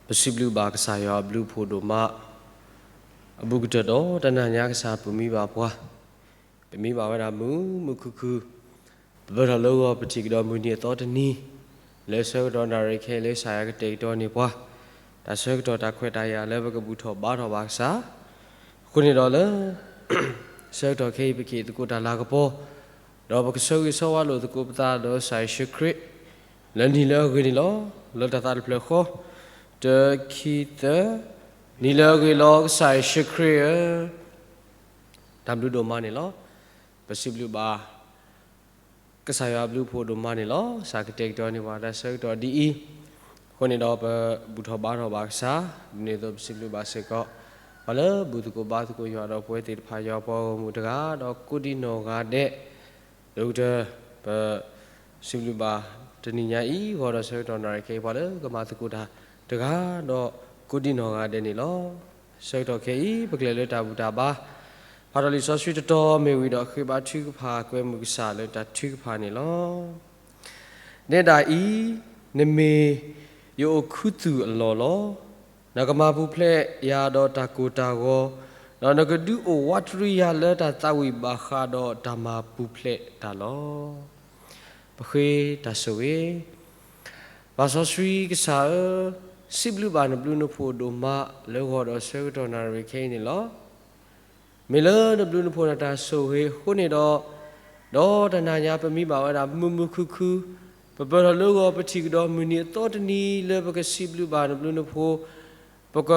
ပစံးဘျုးဘၣ်ကစၢ်ယွၤအဘျုးအဖှိၣ်ဒိၣ်မး, အဘူးကတၢၢ်ဒီးတနၤညါကစၢ်ပမံဘၣ်ပှၤ, ပမံဘၣ်ဝဲဒၣ်မုာ်မုာ်ခုၣ်ခုၣ်, ပပၢၢ်ထီၣ်လၢဂီၤပထံၣ်ကဒီးမုၢ်နံၤအသီတနံၤ, လၢဆၢကတီၢ်နၣ်ရံၣ်ခဲအံၤလၢကစၢ်ယွၤကတဲာ်ကတီၤန့ၢ်ပှၤ, တၢ်ဆၢကတီၢ်တၢ်ခွဲးတၢ်ယာ်လၢပကဘူၣ်ထီၣ်ဘါထီၣ်ဘၣ်ကစၢ်, အဃိန့ၣ်ဒီးလၢ ဆၢကတီၢ်ခဲအံၤ ပကဟ့ၣ်သကိးတၢ်လၤကပီၤ, ဒီးပကဆၢဂ့ၤဆၢဝါလိာ်သကိးပသးဒီးကစၢ်ယ့ၣ်ၡူးခရံာ်, လၢနံၤလၢအဂ့ၤန့ၣ်လီၤ. လၢတၢ်သးတဖျၢၣ်ဃီ, တၢ ခံ သၢ, နံၤလၢအဂ့ၤလီၤ ကစၢ်ယ့ၣ်ၡူးခရံာ်ဧၢ, တၢ်ဘျုးဒိၣ်မးန့ၣ်လီၤ. ပစံးဘျုးဘၣ် ကစၢ်ယွၤအဘျုးအဖှိၣ်ဒိၣ်မးန့ၣ်လီၤ. ကစၢ်ကတဲာ်ကတီၤန့ၢ်ပှၤတၢ်ဆၢကတီၢ်ဒ်အံၤ, အဃိန့ၣ်ဒီးပဘူၣ်ထီၣ်ဘါထီၣ်ဘၣ်ကစၢ်, ဒ်န့ၣ်အသိးပစံးဘျုးဘၣ်စ့ၢ်ကီး ပှၤလၢဘူၣ်သကိးဘါသကိးယွၤဒီးပဝဲသ့ၣ်တဖၣ်ယွၤပှၤဂီၢ်မုၢ်တဂၤ ဒီးကိးဒံနီၢ်ဂၤဒဲး ဒိၣ်ကတၢၢ် ပစံးဘျုးဘၣ်တနံၤညါအံၤ ဂီၤဒီးဆၢကတီၢ်နၣ်ရံၣ်ခဲအံၤ ပှၤလၢကမၤသကိးတၢ်တဂၤ ဒီးကိးဒံနီၢ်ဂၤဒဲးန့ၣ်လီၤ. ဆၢကတီၢ်ခဲအံၤ ပကလဲၤလၢတၢ်ဘူၣ်တၢ်ဘါ, ဖးထီၣ်လံာ်စီဆှံတတီၤမ့ၢ်ဝံၤဒီး ဃ့ဘါထုကဖၣ် ကွဲမုာ်ကစၢ်လၢတၢ်ထုကဖၣ်န့ၣ်လီၤ. နဲဒၣ်အံၤ, နမ့ၢ်ယအိၣ်ခူသူၣ်အလီၢ်လီၤ. နကမၤပူၤဖျဲးယၤဒီးတၢ်ကိၢ်တၢ်ဂီၤ, ဒီးနကဒုးအိၣ်ဝးတရံယၤလၢတၢ်သးဝံၣ်ဘၣ်ဃးဒီးတၢ်မၤပူၤဖျဲးတၢ်လီၤ. ပဃ့တၢ်ဆိၣ်ဂ့ၤ, ပၢ်စီဆှံကစၢ်ဧၢ, စံးဘျုးဘၣ်နဘျုးနဖှိၣ်ဒိၣ်မးလၢဂီၤဒီးဆၢကတီၢ်နၣ်ရံၣ်ခဲအံၤန့ၣ်လီၤ. မ့ၢ်လၢနဘျုးနဖှိၣ်နတၢ်ဆိၣ်ဂ့ၤအဃိန့ၣ်ဒီး, ဒီးတနၤညါပမံဘၣ်ဝဲဒၣ်မုာ်မုာ်ခုၣ်ခုၣ်, ပပၢၢ်ထီၣ်လၢဂီၤပထံၣ်ကဒီးမုၢ်နံၤအသီတနံၤလၢပကစံးဘျုးဘၣ်နဘျုးနဖှိၣ်, ပက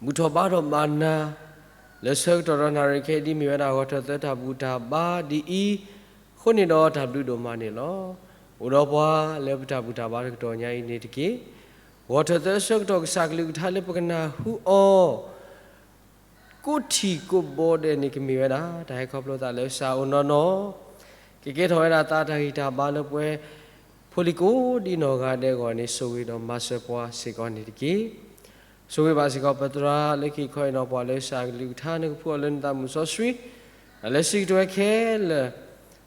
ဘူၣ်ထီၣ်ဘါထီၣ်ဘၣ်နၤ လၢဆၢကတီၢ်ဒီးနၣ်ရံၣ်ခဲအံၤဒ်မ့ၢ်ဝဲဒၣ် ဂီၤထၢၣ်သၢတၢ်ဘူၣ်တၢ်ဘါဒ်အံၤ, အဃိန့ၣ်ဒီးတၢ်ဘျုးဒိၣ်မးန့ၣ်လီၤ. အိၣ်ဒီးပှၤလၢပတၢ်ဘူၣ်တၢ်ဘါတကတီၢ်ညါအံၤန့ၣ်တက့ၢ်. ဂီၤထၢၣ်သၢဆၢကတီၢ်ကစၢ်ကလုၢ်ကထါလၢပကနၢ်ဟူအီၤ ကိးထံၣ်ကိးဘီဒဲးန့ၣ် ကမ့ၢ်ဝဲဒၣ် တၢ်ဟဲခီဖျိသးလၢကစၢ်အိၣ်နီၢ်နီၢ်, ကကဲထီၣ်ဝဲဒၣ်သးတၢ်ဂံၢ်တၢ်ဘါလၢပဝဲ ဖိလံၤကိးဒံနီၢ်ဂၤဒဲးအဂီၢ်န့ၣ် ဆိၣ်ဂ့ၤဒီးမၤစၢၤပှၤစ့ၢ်ကီးန့ၣ်တက့ၢ်. ဆိၣ်ဂ့ၤဘၣ်စ့ၢ်ကီးပသရၣ်လၢခံခီအံၤဒီး ပှၤလၢကစၢ်ကလုၢ်ကထါ နကဖှူအီၤလၢနသးမုၢ်စီဆှံ, ဒီးလၢစံးကတၢၢ်ဝဲခဲလၢာ်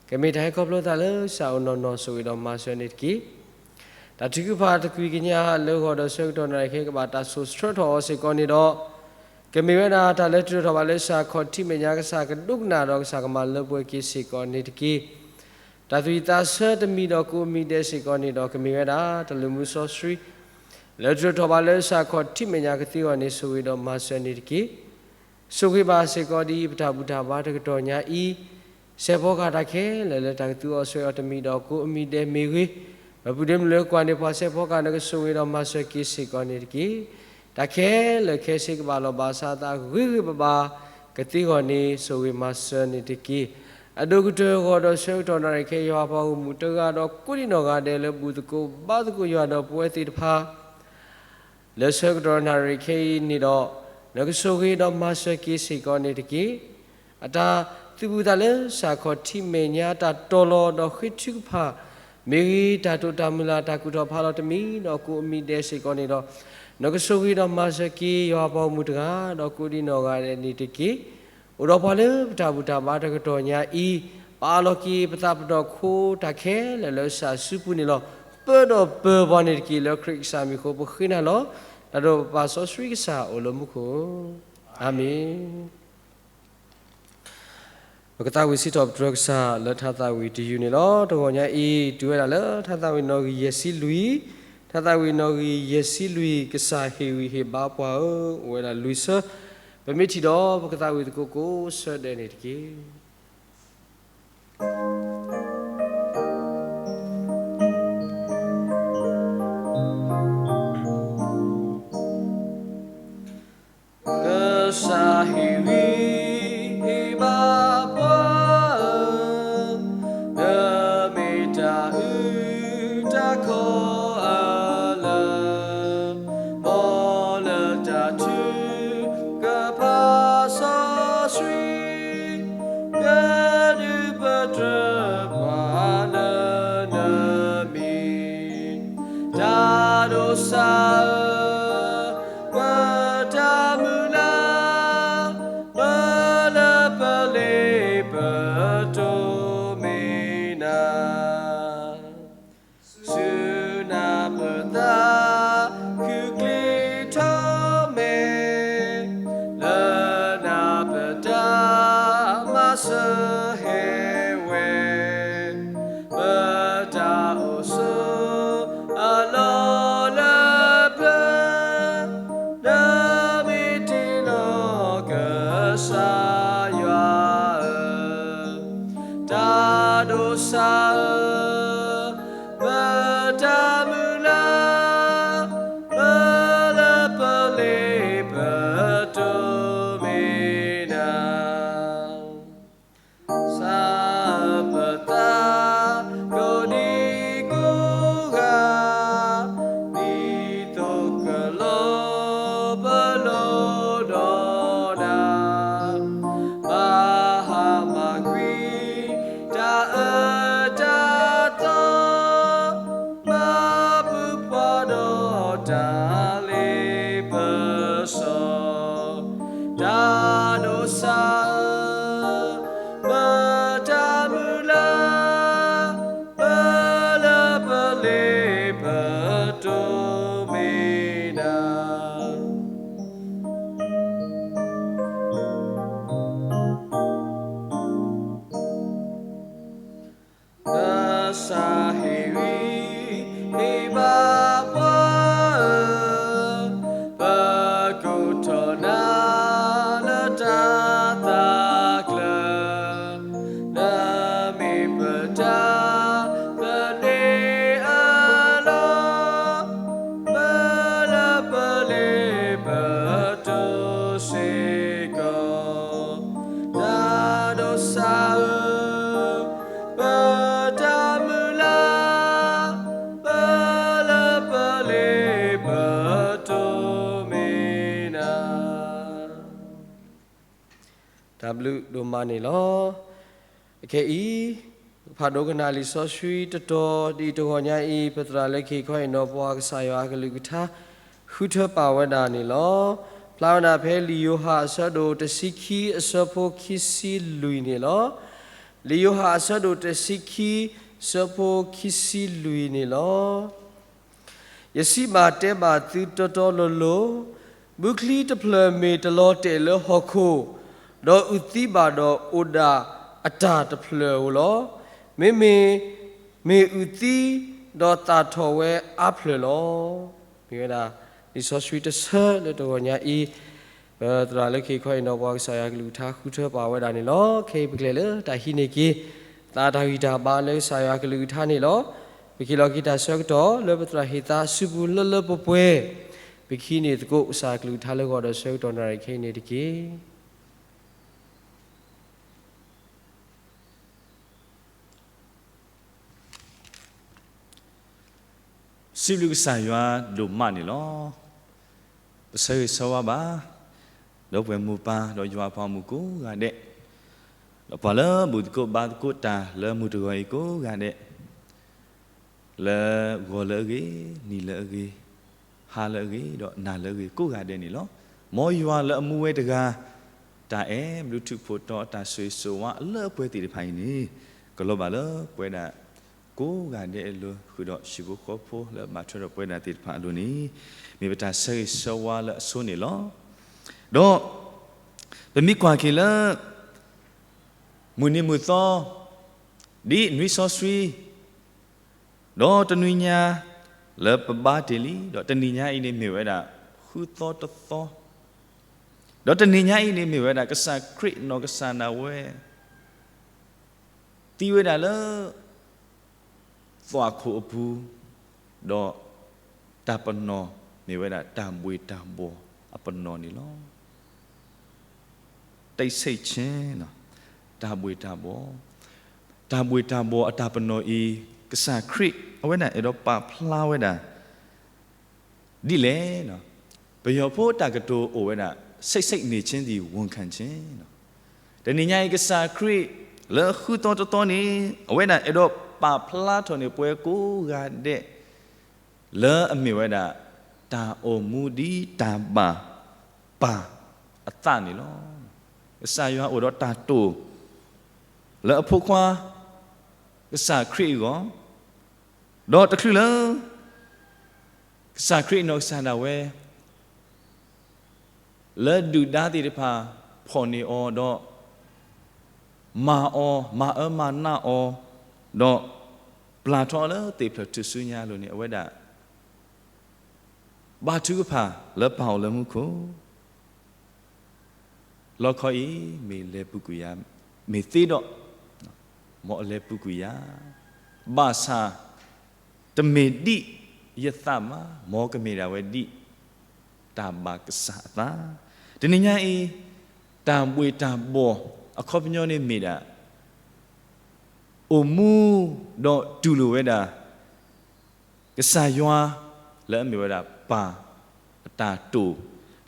ကမ့ၢ်တၢ်ဟဲခီဖျိသးလၢကစၢ်အိၣ်နီၢ်နီၢ် ဆိၣ်ဂ့ၤဒီးမၤစၢၤန့ၣ်တက့ၢ်. တၢ်ထုကဖၣ်တကွံာ်ကညးလၢဂီၤဒီးဆၢကတီၢ်နၣ်ရံၣ်ခဲအံၤ ကဘၣ်တၢ်စိာ်ဆှၢထီၣ်အီၤစ့ၢ်ကီးန့ၣ်ဒီး, ကမ့ၢ်ဝဲဒၣ်တၢ်လၢတြူာ်ထီၣ်ဘၣ်လၢကစၢ်ခီၣ်ထံးမဲာ်ညါ ကစၢ်ကဒိကနၣ်ဒီးကစၢ်ကမၤလၢပှဲၤက့ၤစ့ၢ်ကီးန့ၣ်တက့ၢ်. တၢ်သူၣ်ဝံၣ်သးဆၢတမံၤဒီးကိးမံၤဒဲးစ့ၢ်ကီးန့ၣ်ဒီး ကမ့ၢ်ဝဲဒၣ်တၢ်လုၢ်မူစီဆှံ လၢတြူာ်ထီၣ်ဘၣ်လၢကစၢ်ခီၣ်ထံးမဲာ်ညါကသ့အဂီၢ်န့ၣ် ဆိၣ်ဂ့ၤဒီးမၤစၢၤန့ၣ်တက့ၢ်. ဆိၣ်ဂ့ၤဘၣ်စ့ၢ်ကီးဒ်အံၤ ပတၢ်ဘူၣ်တၢ်ဘါတကတီၢ်ညါအံၤ, စဲးဖီကဟၣ်တၢ်ခဲလၢာ်လၢတၢ်ကသူအီၤဆှၢအီၤတမံၤဒီးကိးမံၤဒဲးမ့ၢ်ဂ့ၤ, ပပုၢ်ဒ့မုၣ်လၢကွၢ်န့ၢ်ပှၤစဲးဖီကဟၣ် နကဆိၣ်ဂ့ၤဒီးမၤစၢၤက့ၤစ့ၢ်ကီးန့ၣ်တက့ၢ်. တၢ်ခဲလၢာ်ခဲဆ့ကဘၣ်လီၤဘၣ်စးအသးဂ့ၤဂ့ၤဘၣ်ဘၣ် ကသ့အဂီၢ်န့ၣ် ဆိၣ်ဂ့ၤမၤစၢၤန့ၣ်တက့ၢ်. အဒိၣ်ကတၢၢ်ဂီၤဒီးဆၢကတီၢ်နၣ်ရံၣ်ခဲအံၤ ယွၤပှၤဂီၢ်မုၢ်တဂၤဒီးကိးဒံနီၢ်ဂၤဒဲးလၢဘူၣ်သကိးဘါသကိးယွၤဒီးပဝဲသ့ၣ်တဖၣ် လၢဆၢကတီၢ်နၣ်ရံၣ်ခဲအံၤန့ၣ်ဒီး, နကဆိၣ်ဂ့ၤဒီးမၤစၢၤက့ၤစ့ၢ်ကီးန့ၣ်တက့ၢ်. အတၢ်သုးဘူးသးလၢကစၢ်ခီၣ်ထံးမဲာ်ညါ တၢ်တီၤလီၤဒီးဃ့ထုကဖၣ် မ့ၢ်ဂ့ၤ, တၢ်တိာ်တၢ်မုၢ်လၢ် တၢ်ကူၣ်ထီၣ်ဖးလီၤတမံၤဒီးကိးမံၤဒဲးစ့ၢ်ကီးန့ၣ်ဒီး, နကဆိၣ်ဂ့ၤဒီးမၤစၢၤက့ၤ ယွၤပှၤဂီၢ်မုၢ်တဂၤဒီးကိးဒံနီၢ်ဂၤဒဲးန့ၣ်တက့ၢ်. အိၣ်ဒီးပှၤလၢပတၢ်ဘူၣ်တၢ်ဘါတကတီၢ်ညါအံၤ, ပအးလီၤက့ၤပသးပဒီၣ်ခိတၢ်ခဲလၢာ်လၢကစၢ်စုပူၤန့ၣ်လီၤ. ပၢဒီးပၢၤပှၤန့ၣ်တက့ၢ်. လၢခရံာ်ကစၢ်မံၤအဃိ ပဃ့နၤလီၤ. တၢ်ဒိၣ်ပပၢ်စီဆှံကစၢ်အိၣ်လၢမူခိၣ်, အၤမ့ၣ်. ပကသးဝံၣ်စံးထီၣ်ပတြၢၤကစၢ်လၢထါသးဝံၣ်တယုၢ်န့ၣ်လီၤ. တဂီၤညါအံၤ တုၤဝဲဒၣ်လၢထါသးဝံၣ်နီၣ်ဂံၢ်ယဲၢ်ဆံလွံၢ်, ထါသးဝံၣ်နီၣ်ဂံၢ်ယဲၢ်ဆံလွံၢ်, ကစၢ်ဟ့ၣ်ဂံၢ်ဟ့ၣ်ဘါပှၤဧၢ, အိၣ်ဝဲဒၣ်လွံၢ်ဆၢ, ပမ့ၢ်ထံၣ်ဒီး ပကသးဝံၣ်သကိးကိးဆၢဒဲးန့ၣ်တက့ၢ်. ကစၢ်ဟ့ၣ်ဂံၢ်ဟ့ၣ်ဘါပှၤဧၢ, နမ့ၢ်တၢ်အုၣ်တၢ်ခီအလၢာ်, မ်လၢတၢ်ထုကဖၣ်စီဆှံ, ကဒုးပတြၢၤပှၤလၢနမံၤ, တၢ်ဒိးစၢ်ဧၢ, ပတၢ်မုၢ်လၢ် စီၤ, တၢ်ဒိးစၢ်ဧၢ, ပတၢ်မုၢ်လၢ်, ပလၢပလ့ပတိၢ်မ့ၢ်နၤ ကစၢ်ဟ့ၣ်ဂံၢ်ဟ့ၣ်ဘါပှၤဧၢ, ပကိးထီၣ်နၤလၢတၢ်သးကျၢၤ, နမ့ၢ်ပတၢ်သန့ၤအလီၢ်, ပလၢပလ့ပတိၢ်စ့ၢ်ကီး, တၢ်ဒိးစၢ်ဧၢ, ပတၢ်မုၢ်လၢ်, ပလၢပလ့ပတိၢ်မ့ၢ်နၤ. တၢ်ဘျုးဒိၣ်မးန့ၣ်လီၤ. အခဲအံၤ ဖးဒိကနၣ်လံာ်စီဆှံတတီၤ ဒ်တဂီၤညါအံၤ ပသရၣ်လၢခံခီအံၤနီၤ ပှၤကစၢ်ယွၤအကလုၢ်ကထါ ဃုထၢပာ်ဝဲဒၣ်န့ၣ်လီၤ. ဖျါဝဲဒၣ်ဖဲလံာ်ယိၤဟၣ်အဆၢဒိၣ်တဆံခံ အဆၢဖိခံဆံလွံၢ်န့ၣ်လီၤ. လံာ်ယိၤဟၣ်အဆၢဒိၣ်တဆံခံ အဆၢဖိခံဆံလွံၢ်န့ၣ်လီၤ. ယစံးဘၣ်တဲဘၣ်သုတီတီလိၤလိၤ, ဘုချံတဖျၢၣ်မ့ၢ်တလီၤတဲာ်လၢဟီၣ်ခိၣ်, ဒီးအုၣ်သံဘၣ်ဒီးအိၣ်ဒၣ်အတၢ်တဖျၢၣ်ဧိၤလီၤ. မ့မ့ၢ် မ့ၢ်အုၣ်သံ ဒီးသၣ်ထီၣ်ဝဲအါဖျၢၣ်လီၤ. မ့ၢ်ဝဲဒၣ် လံာ်စီဆှံတဆၢလၢတဂီၤညါအံၤ ပသရၣ်လၢခံခီအံၤနီၤ ပှၤကစၢ်ယွၤကလုၢ်ကထါဃုထၢပာ်ဝဲဒၣ်န့ၣ်လီၤ. ခဲအံၤပကလဲၤလၢတၢ်ဟံးန့ၢ်က့ၤ သးတၢ်ဂံၢ်တၢ်ဘါလၢကစၢ်ယွၤကလုၢ်ကထါန့ၣ်လီၤ. ပက့ၤလီၤက့ၤတၢ်ဆၢကတီၢ်လၢပသရၣ်ဟ့ၣ်သးစုပူၤလၢလၢပှဲၤပှဲၤ, ပကဟံးန့ၢ်သကိးကစၢ်ကလုၢ်ကထါလၢဂီၤဒီးဆၢကတီၢ်နၣ်ရံၣ်ခဲအံၤန့ၣ်တက့ၢ်. စံးဘျုးကစၢ်ယွၤဒိၣ်မးန့ၣ်လီၤ. ပဆၢဂ့ၤဆၢဝါဘၣ် ဒီပုၢ်ဝဲၢ်မိၢ်ပၢ် ဒီးယွၤအပှၤဂီၢ်မုၢ်ကိးဂၤဒဲး, ဒီးပှၤလၢဘူၣ်သကိးဘါသကိးတၢ်လၢမုၢ်တဂီၤအံၤကိးဂၤဒဲး, လၢဂီၤလၢအဂ့ၤ, နံၤလၢအဂ့ၤ, ဟါလၢအဂ့ၤ, ဒီးနၤလၢအဂ့ၤကိးဂၤဒဲးန့ၣ်လီၤ. မ်ယွၤလၢအမူဝဲတဂၤ တၢ်အဲၣ်ဘျုးထူးဖှိၣ်တီအတၢ်ဆိၣ်ဂ့ၤဆိၣ်ဝါအလၢအပှဲၤသ့ၣ်တဖၣ်အံၤန့ၣ် ကလီၤဘၣ်လၢပဝဲဒၣ်ကိးဂၤဒဲးအလိၤ ဃုာ်ဒီးဟံၣ်ဖိဃီဖိလၢအဘၣ်ထွဲဒီးပဝဲဒၣ်သ့ၣ်တဖၣ်အလိၤန့ၣ် မ့ၢ်ပတၢ်ဆၢဂ့ၤဆၢဝါလၢအဆိန့ၣ်လီၤ. ဒီးပမ့ၢ်ကွၢ်က့ၤလၢ မုၢ်နံၤမုၢ်သီ ဒ်နွံစီဆှံ ဒီးတနွံညါလၢပဘါတ့ၢ်လံ, ဒီးတနံၤညါအံၤန့ၣ်မ့ၢ်ဝဲဒၣ်ဃုသီတသီ, ဒီးတနံၤညါအံၤန့ၣ်မ့ၢ်ဝဲဒၣ်ကစၢ်ခရံာ်နီၢ်ကစၢ်ဒၣ်ဝဲ သံဝဲဒၣ်လၢ သွၣ်ခိၣ်အပူၤ, ဒီးတၢ်ပနီၣ်မ့ၢ်ဝဲဒၣ်တၢ်ဘှ့ၣ်တၢ်ဘှီၣ်အပနီၣ်န့ၣ်လီၤ. တဆ့ၣ်ဆ့, တၢ်ဘှ့ၣ်တၢ်ဘှီၣ်, တၢ်ဘှ့ၣ်တၢ်ဘှီၣ်အတၢ်ပနီၣ်အံၤ ကစၢ်ခရံာ်အဝဲဒၣ်အဲၣ်ဒိးပာ်ဖျါဝဲဒၣ် ဒ်လဲၣ်, ပယီၤဖိတၢ်ကတိၤအိၣ်ဝဲဒၣ် ဆ့ၣ်ဆ့ၣ်န့ၢ်ဆ့ၣ် သံဝူၣ်ခၣ်ဆ့ၣ်, တနံၤညါအံၤကစၢ်ခရံာ်လၢဃုသီတသီန့ၣ် အဝဲဒၣ်အဲၣ်ဒိးပာ်ဖျါထီၣ်န့ၢ်ပှၤကိးဂၤဒဲး လၢအမ့ၢ်ဝဲဒၣ် တၢ်အိၣ်မူဒ်တၢ်ဘၣ်ပၢ်အသးန့ၣ်လီၤ. ကစၢ်ယွၤအိၣ်ဒီးတၢ်တိာ် လၢအဖိခွါ ကစၢ်ခရံာ်အဂီၢ်, ဒီးတချုးလၢ ကစၢ်ခရံာ်နီၢ်ကစၢ်ဒၣ်ဝဲ လၢဒုၣ်ဒါသ့ၣ်တဖၣ်ဖီၣ်န့ၢ်အီၤဒီး မၤအီၤ မၤအၢမၤနးအီၤ, ဒီးပျၢ်ထီၣ်လၢသ့ၣ်ဖျၢၣ်ထူၣ်စုညါအလိၤန့ၣ် အဝဲဒၣ် ဘါထုကဖၣ်လၢပၢ်အိၣ်လၢမူခိၣ် လီခီအံၤ မ့ၢ်လဲၤပူၤကွံာ်ယၤ, မ့ၢ်သ့ဒီး မ်အလဲၤပူၤကွံာ်ယၤ, ဘၣ်ဆၣ် တမ့ၢ်ဒ်ယသးဘၣ်, မ်ကမ့ၢ်ဒၣ်ဝဲဒ်တၢ်ဘၣ်ကစၢ်အသး. တနံၤညါအံၤ တၢ်ဘှ့ၣ်တၢ်ဘှီၣ်အခီပညီန့ၣ်မ့ၢ်ဒၣ် အိၣ်မူ ဒီးတူၢ်လိာ်ဝဲဒၣ် ကစၢ်ယွၤ လၢအမ့ၢ်ဝဲဒၣ်ပၢ်အတၢ်တိာ်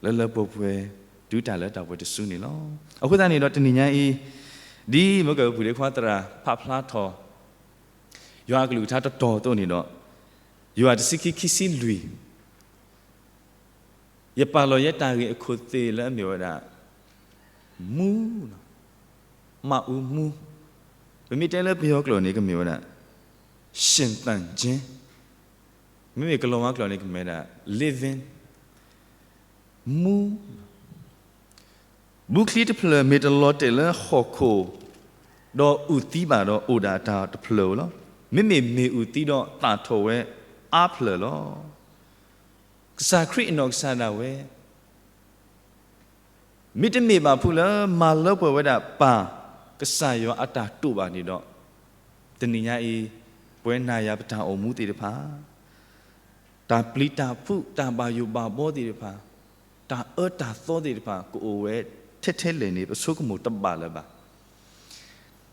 လၢလၢပှဲၤပှဲၤ တုၤတၢ်လၢတၢ်ပှဲၤတစုန့ၣ်လီၤ. အဃိသတးန့ၣ်ဒီးတနံၤညါအံၤ ဒ်မၢကၢၢ်ပူၤဒ့ခွါသရၣ် ဖးဖျါထီၣ် ယွၤအကလုၢ်ကထါတတီၤအသိးန့ၣ်ဒီး ယွၤတဆံခံ ခံဆံလွံၢ် ယပာ်လီၤယဲတၢ်ဂ့ၢ်အခိၣ်သ့ၣ်လၢအမ့ၢ်ဝဲဒၣ် မူ, မၤအူမူ, ပမ့ၢ်တဲလၢပယီၤကျိာ်န့ၣ် ကမ့ၢ်ဝဲဒၣ် ရှင်သန်ခြင်း, မ့မ့ၢ်ကလီၤဝါကျိာ်န့ၣ် ကမ့ၢ်ဝဲဒၣ် living, မူ. ဘုချံတဖျၢၣ်မ့ၢ်တလီၤတဲာ်လၢဟီၣ်ခိၣ် ဒီးအုၣ်သံဘၣ်ဒီး အိၣ်ဒၣ်တၢ်တဖျၢၣ်ဧိၤလီၤ. မ့မ့ၢ်မ့ၣ်အုၣ်သံဒီးသၣ်ထီၣ်ဝဲအါဖျၢၣ်လီၤ. ကစၢ်ခရံာ်အနီၢ်ကစၢ်ဒၣ်ဝဲ မ့တမ့ၢ်ဘၣ်ဖုလၢမၤလၢပှဲၤဝဲဒၣ်ပၢ်ကစၢ်ယွၤအတၢ်တိာ်ဘၣ်န့ၣ်ဒီး, တနံၤညါအံၤ ပဝဲနၤယၤပတၢ်အိၣ်မူသ့ၣ်တဖၣ်, တၢ်ပျံၤတၢ်ဖုး တၢ်ဘၣ်ယိၣ်ဘၣ်ဘီသ့ၣ်တဖၣ်, တၢ်အၢတၢ်သီသ့ၣ်တဖၣ် ကအိၣ်ဝဲထဲထဲလဲၣ်န့ၣ် ပဆိကမိၣ်တဘၣ်လၢၤဘၣ်.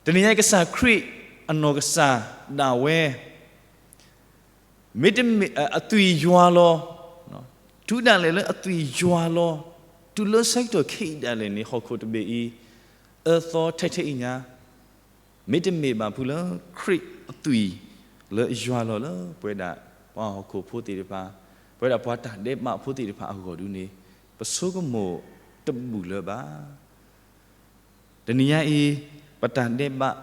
တနံၤညါအံၤ ကစၢ်ခရံာ်အနီၢ်ကစၢ်ဒၣ်ဝဲ မ့တမ့ၢ် အသွံၣ်ယွၤလီၤ, တုၤဒၣ်လဲာ်လၢအသွံၣ်ယွၤလီၤ, တုၤလၢဆၢကတီၢ်ခဲအံၤဒၣ်လဲာ်န့ၣ် ဟီၣ်ခိၣ်တဘ့ၣ်အံၤ အၢသီထဲထဲအံၤညါ, မ့တမ့ၢ်ဘၣ်ဖုလၢခရံာ်အသွံၣ်လၢယွၤလီၤလၢပဝဲဒၣ်ပှၤဟီၣ်ခိၣ်ဖိသ့ၣ်တဖၣ်, ပဝဲဒၣ်ပှၤတၢ်ဒဲးဘးဖိသ့ၣ်တဖၣ်အဂီၢ်ဒုန့ၣ် ပဆိကမိၣ်တဘူၣ်လၢၤဘၣ်. တနံၤညါအံၤ ပတၢ်ဒဲးဘး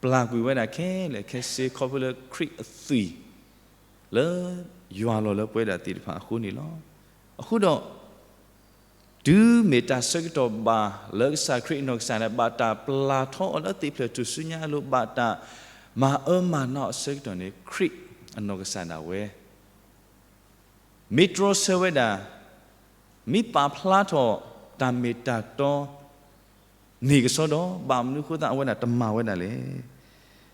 ပျၢ်ကွံာ်ဝဲဒၣ်ခဲလၢာ်ခဲဆ့ ခီဖျိလၢခရံာ်အသွံၣ် လၢယွၤလီၤလၢပဝဲဒၣ်သ့ၣ်တဖၣ်အဃိန့ၣ်လီၤ. အဃိဒီး တုၤမ့ၢ်တၢ်ဆၢကတီၢ်ဘၣ်လၢကစၢ်ခရံာ်အနီၢ်ကစၢ်န့ၣ် ဘၣ်တၢ်ပျၢ်ထီအီၤလၢသ့ၣ်ဖျၢၣ်ထူၣ်စုညါအလိၤ ဘၣ်တၢ်မၤအၢမၤနးအီၤအဆၢကတီၢ်န့ၣ် ခရံာ်အနီၢ်ကစၢ်ဒၣ်ဝဲ မ့ၢ်တြီဆၢဝဲဒၣ်, မ့ၢ်ပာ်ဖျါထီၣ်တၢ်မ့ၢ်တၢ်တီ န့ၢ်ကစီဒီး ဘၣ်မနုၤအဃိသတးအဝဲဒၣ်တမၤဝဲဒၣ်လဲၣ်.